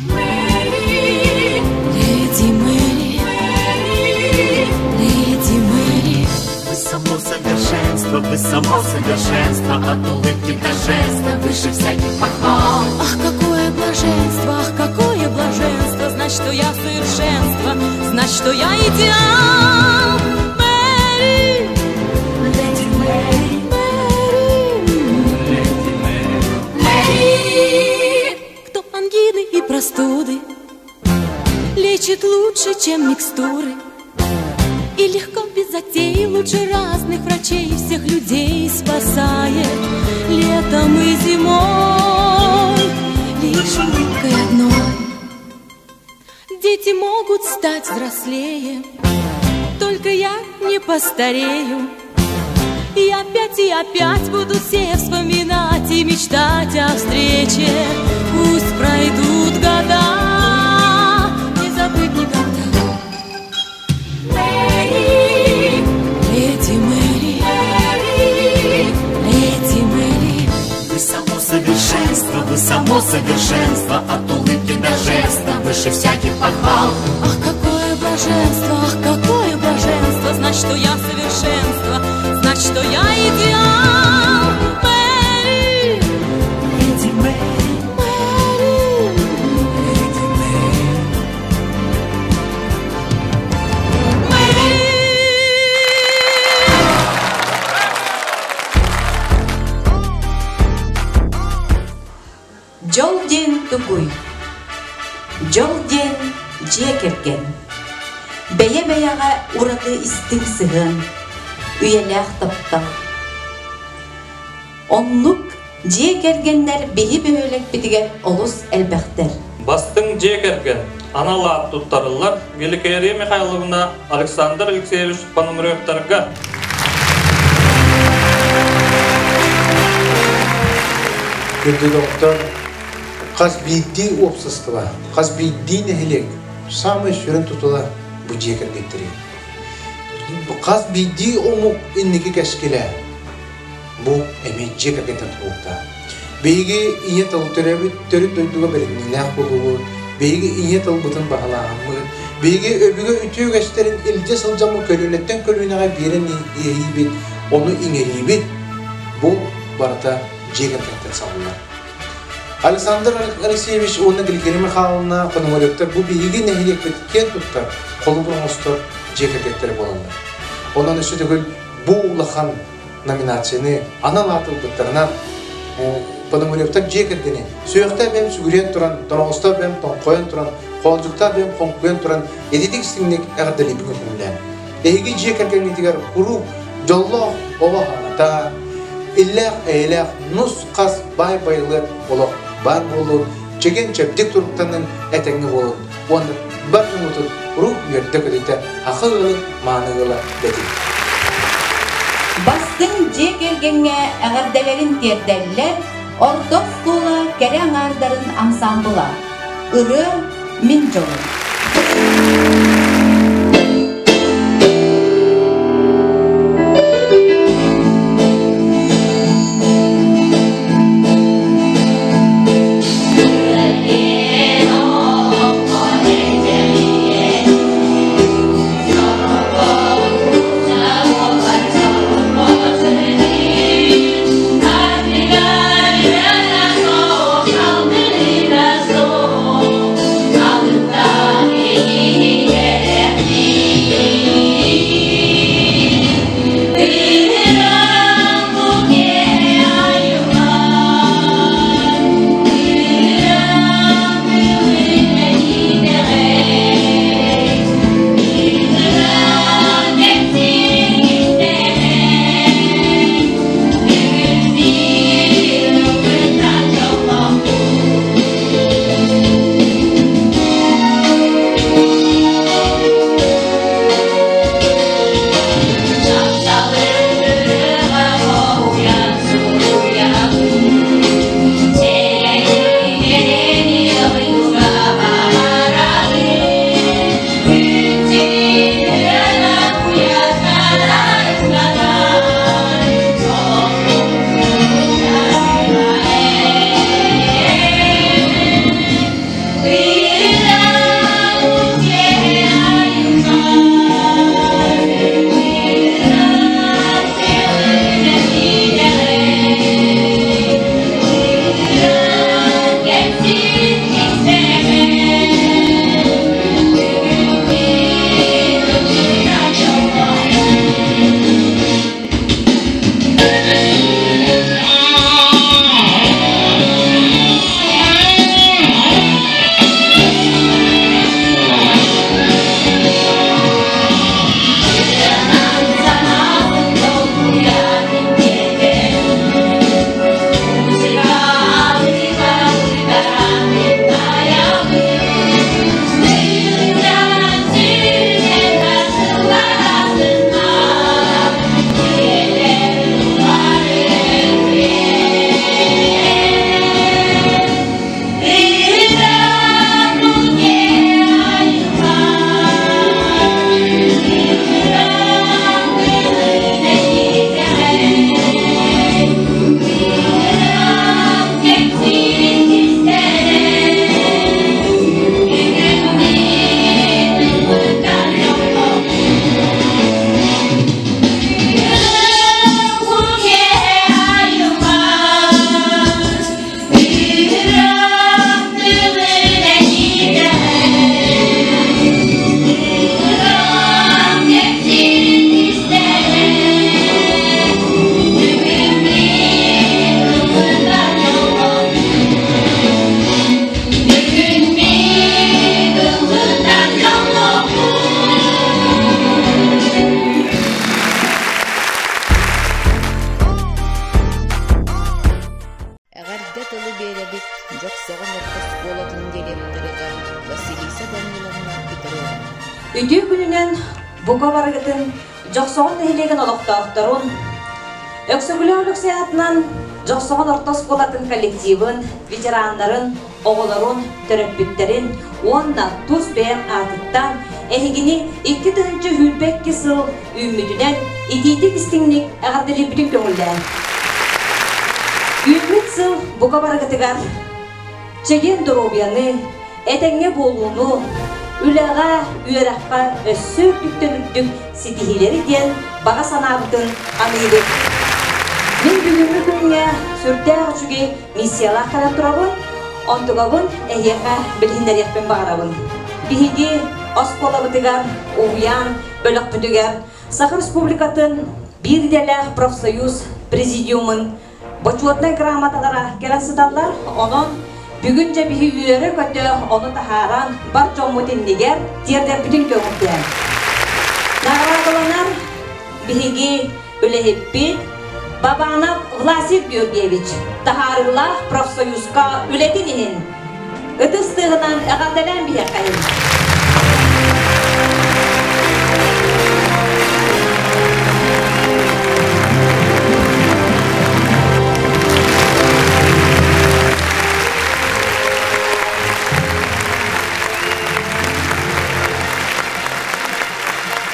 Мэри! Леди Мэри! Мэри! Леди Мэри! Вы само совершенство, вы само совершенство, от улыбки до жеста, выше всяких похвал. Ах, какое блаженство, ах, какое блаженство, знать, что я совершенство, знать, что я идеал. Мэри, леди Мэри, Мэри, леди Мэри, Мэри. Кто ангины и простуды лечит лучше, чем микстуры, и легко без затей лучше разных врачей всех людей спасает летом и зимой лишь улыбкой одной. Дети могут стать взрослее, только я не постарею. И опять и опять буду все вспоминать и мечтать о встрече. Пусть пройдут года, не забыть никогда. Мэри, леди Мэри, Мэри, леди Мэри. Вы само совершенство, вы само совершенство, от улыбки до жеста, выше всяких похвал. Ах, какое блаженство, ах, какое блаженство, знать, что я совершенство, знать, что я идеал. Мэри, леди Мэри, Мэри, леди Мэри. Дьол диэн тугуй? Дьол диэн дьиэ кэргэн. Бэйэ-бэйэҕэ ураты истиҥ сыһыан, үйэлээх таптал. Оннук дьиэ кэргэннэр биһи бөһүөлэкпитигэр олус элбэхтэр. Бастыҥ дьиэ кэргэн анал аат туттарыллар Гликерия Михайловна Александр Алексеевич Пономаревтарга. Күндү доҕоттор, хас биирдии уопсастыба, хас биирдии нэһилиэк саамай сүрүн тутула бу дьиэ кэргэттэри. Хас биирдии омук инники кэскилэ бу эмиэ дьиэ кэргэнтэн тутулуктаах. Биһиги ийэ тыл төрөөбүт төрүт дойдуга бэриниилээх буолуубут, биһиги ийэ тылбытын баһылааһыммыт, биһиги өбүгэ үтүө үгэстэрин илдьэ сылдьаммыт көлүөнэттэн көлүөнэҕэ биэрэн иэйиибит, ону иҥэриибит, бу барыта дьиэ кэргэнтэн саҕаланар. Александр Алексеевич уонна Гликерия Михайловна Пономаревтар бу биһиги нэһилиэкпит киэн туттар, холобур оҥостор дьиэ кэргэттэрэ буолаллар. Онон өссө төгүл бу улахан номинацияны анал аат ылбыттарынан Пономаревтар дьиэ кэргэни сүһүөхтээх бэйэм сүгүрүйэн туран, тоноҕостоох бэйэм тоҥхойон туран, хоолдьуктаах бэйэм хоҥкуйан туран ититик истиҥник эҕэрдэлиибин көтүмүлээн. Эһиги дьиэ кэргэҥҥитигэр куруук дьоллоох оҕо аһаҥата, иллээх-эйэлээх нус-хас баай-байылыат олох баар буоллун, чэгиэн-чэбдик туруктанын этэҥҥэ буолун уонна бар дьоҥҥутун куруук үөрдэ-көтүтэ аха ыалын мааны ыала дэтин. Бастыҥ дьиэ кэргэҥҥэ эҕэрдэлэрин тиэрдэллэр орто оскуола кэрэ аҥаардарын ансаамбыла Ырыа мин дьолум. Үтүө күнүнэн бука барыгытын Дьохсоҕон нэһилиэгин олохтоохторун, Өксөкүлээх Өлөксөй аатынан Дьохсоҕон орто оскуолатын коллективын, ветераннарын, оҕолорун, төрөппүттэрин уонна тус бэйэм аатыттан эһигини 2022 сыл үүммүтүнэн итиитик-истиҥник эҕэрдэлиирбитин көҥүллээн. Үүммүт сыл бука барыгытыгар чэгиэн доруобуйаны, этэҥҥэ буолууну, үлэҕэ, үөрэххэ өссө үрдүктэн үрдүк ситиһиилэри диэн баҕа санаабытын аныыбыт. Мин бүгүҥҥү күҥҥэ сүрдээх үчүгэй миссиялаах кэлэн турабын, онтугабын эһиэхэ билиһиннэриэхпин баҕарабын. Биһиги оскуолабытыгар, уһуйаан бөлөхпүтүгэр Саха Республикатын биир идэлээх профсоюз президиумун бочуотунай грамоталара кэлэн сыталлар. Онон бүгүн дьэ биһи үөрэ-көтө ону таһааран бар дьоммут иннигэр тиэрдэрбитин көҥүллээн. Наҕараадаланар биһиги үлэһиппит Бабанов Власий Георгиевич таһаарыылаах профсоюзка үлэтин иһин ытыс тыаһынан эҕэрдэлээн биһиэхэйин.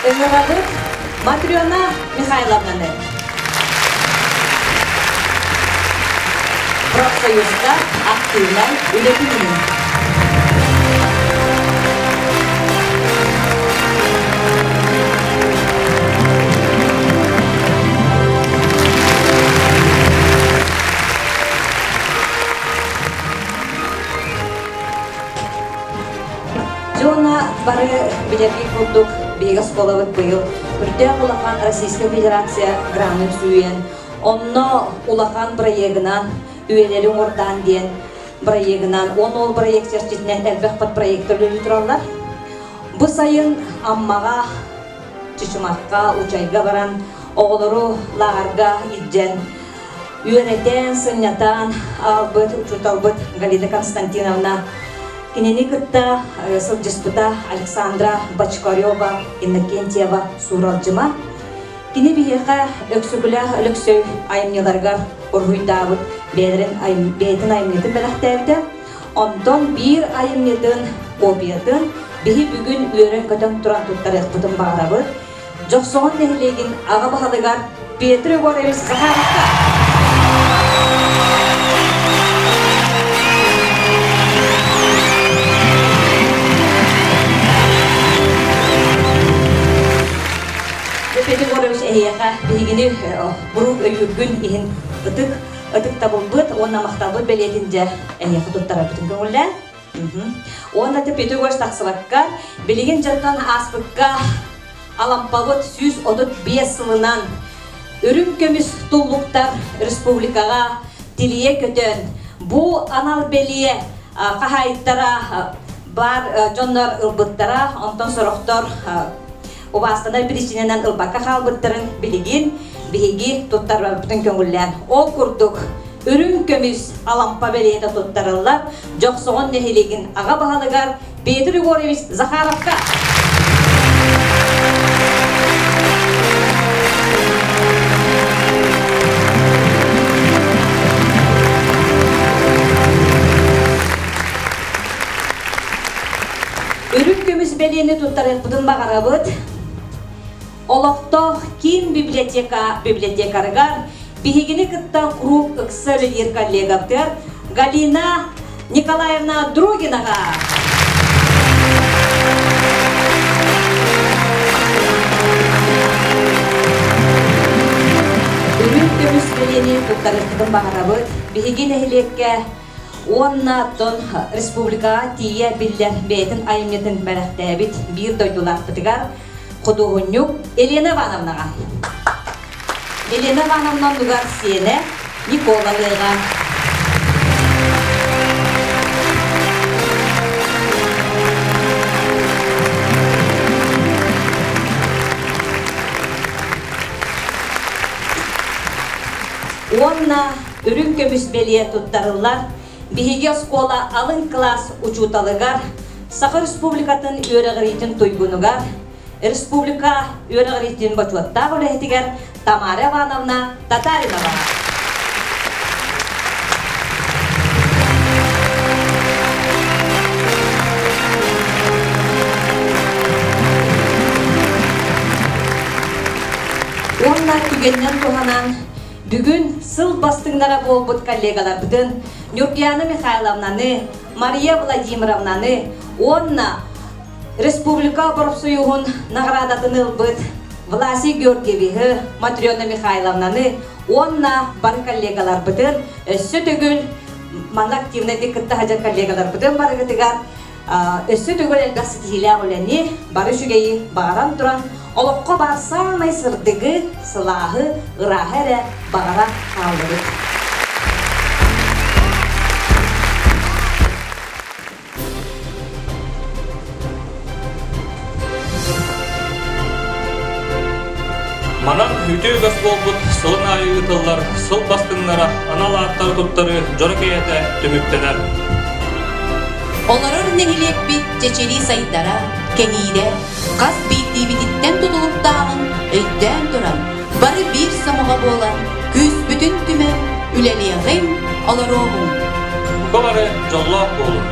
Ыҥырабыт Матрена Михайловнаны. Профсоюзка актыылар үлэтин Дьона бары билэргит курдук биһиги оскуолабыт быйыл үрдээх улахан Российскай Федерация гранын сүүйэн, онно улахан проегынан үйэлэри оҥордаан диэн проегынан, уон ол проект чэрчитинэн элбэх подпроектар үлэлии тураллар. Бу сайын Аммаҕа, Чычымахха, Учайга баран оҕолору лааҕырга илдьэн үөрэтэн, сынньатан аҕалбыт учууталбыт Галина Константиновна кинини кытта сылдьыспыта Александра Бочкарева, Иннокентьева Сууралдьыма. Кини биһиэхэ Өксөкүлээх Өлөксөй айымньыларыгар уруһуйдаабыт бэйэлэрин бэйэтин айымньытын бэлэхтээбитэ. Онтон биир айымньытын копиятын биһи бүгүн үөрэн-көтөн туран туттарыахпытын баҕарабыт. Дьохсоҕон нэһилиэгин аҕа баһылыгар Петр Егорович Захаровка. Петр Егорович эһиэхэ биһигини бурук өйүүргүн иһин ытык ытыктабылбыт уонна махталбыт бэлиэтин дьэ эһиэхэ туттарарбытын көҥүллээн. Уонна Петр Егорович тахсыбакка билигин дьонтон ааспыкка Алампабыт 135 сылынан үрүҥ көмүс туллуктар республикаҕа тилийэ көтөн, бу анал бэлиэ хаһаайыттара баар дьоннор ылбыттара, онтон сорохтор убаастанар биричиинэнэн ылбакка хаалбыттарын билигин биһиги туттарбаппытын көҥүллээн. Ол курдук, үрүҥ көмүс Алампа бэлиэтэ туттарыллар Дьохсоҕон нэһилиэгин аҕа баһылыгар Петр Егорович Захаровка. Үрүҥ көмүс бэлиэни туттарыахпытын баҕарабыт. Олохтоох киин библиотека библиотекарыгар биһигини кытта куруук ыкса үлэлиир коллегабытыгар Галина Николаевна Другинаҕа. Үрүҥ көмүс бэлиэни туттарыахпытын баҕарабыт. Биһиги нэһилиэккэ уонна оттон республикаҕа тиийэ биллэр бэйэтин айымньытын бэлэхтээбит биир дойдулаахпытыгар худуоһунньук Елена Ивановнаҕа. Елена Ивановна оннугар сиэнэ Никола Лыаҕа. Уонна үрүҥ көмүс бэлиэ туттарыллар биһиги оскуола алын кылаас учууталыгар Саха Республикатын үөрэҕириитин туйгунугар Республика үөрэҕириитин бочуоттаах үлэһитигэр Тамара Ивановна Татаринова. Уонна түгэнинэн туһанан бүгүн сыл бастыҥнара буолбут коллегаларбытын Нюргияна Михайловнаны, Мария Владимировнаны уонна Республика профсоюһун наҕараадатын ылбыт Власий Георгиевиһы, Матрена Михайловнаны уонна бары коллегаларбытын өссө төгүл манна активнайдык кытта сылдьар коллегаларбытын барыгытыгар өссө төгүл элбэх ситиһиилээх үлэни, бары үчүгэйи баҕаран туран, олоххо баар саамай сырдыгы, сылааһы, ырааһы эрэ баҕара хааллыбыт. Манан үтүө үгэс буолбут сылын аайы ыытыллар сыл бастыҥнара анал ааттары туттарыы дьоро киэһэтэ түмүктэнэр. Олорор нэһилиэкпит чэчирии сайдара, кэҥиирэ, хас биирдиибититтэн тутулуктааҕын өйдөөн туран, бары биир сомоҕо буолан, күүспүтүн түмэн, үлэлиэҕиҥ, олоруоҕуҥ. Бука бары дьоллоох буолун!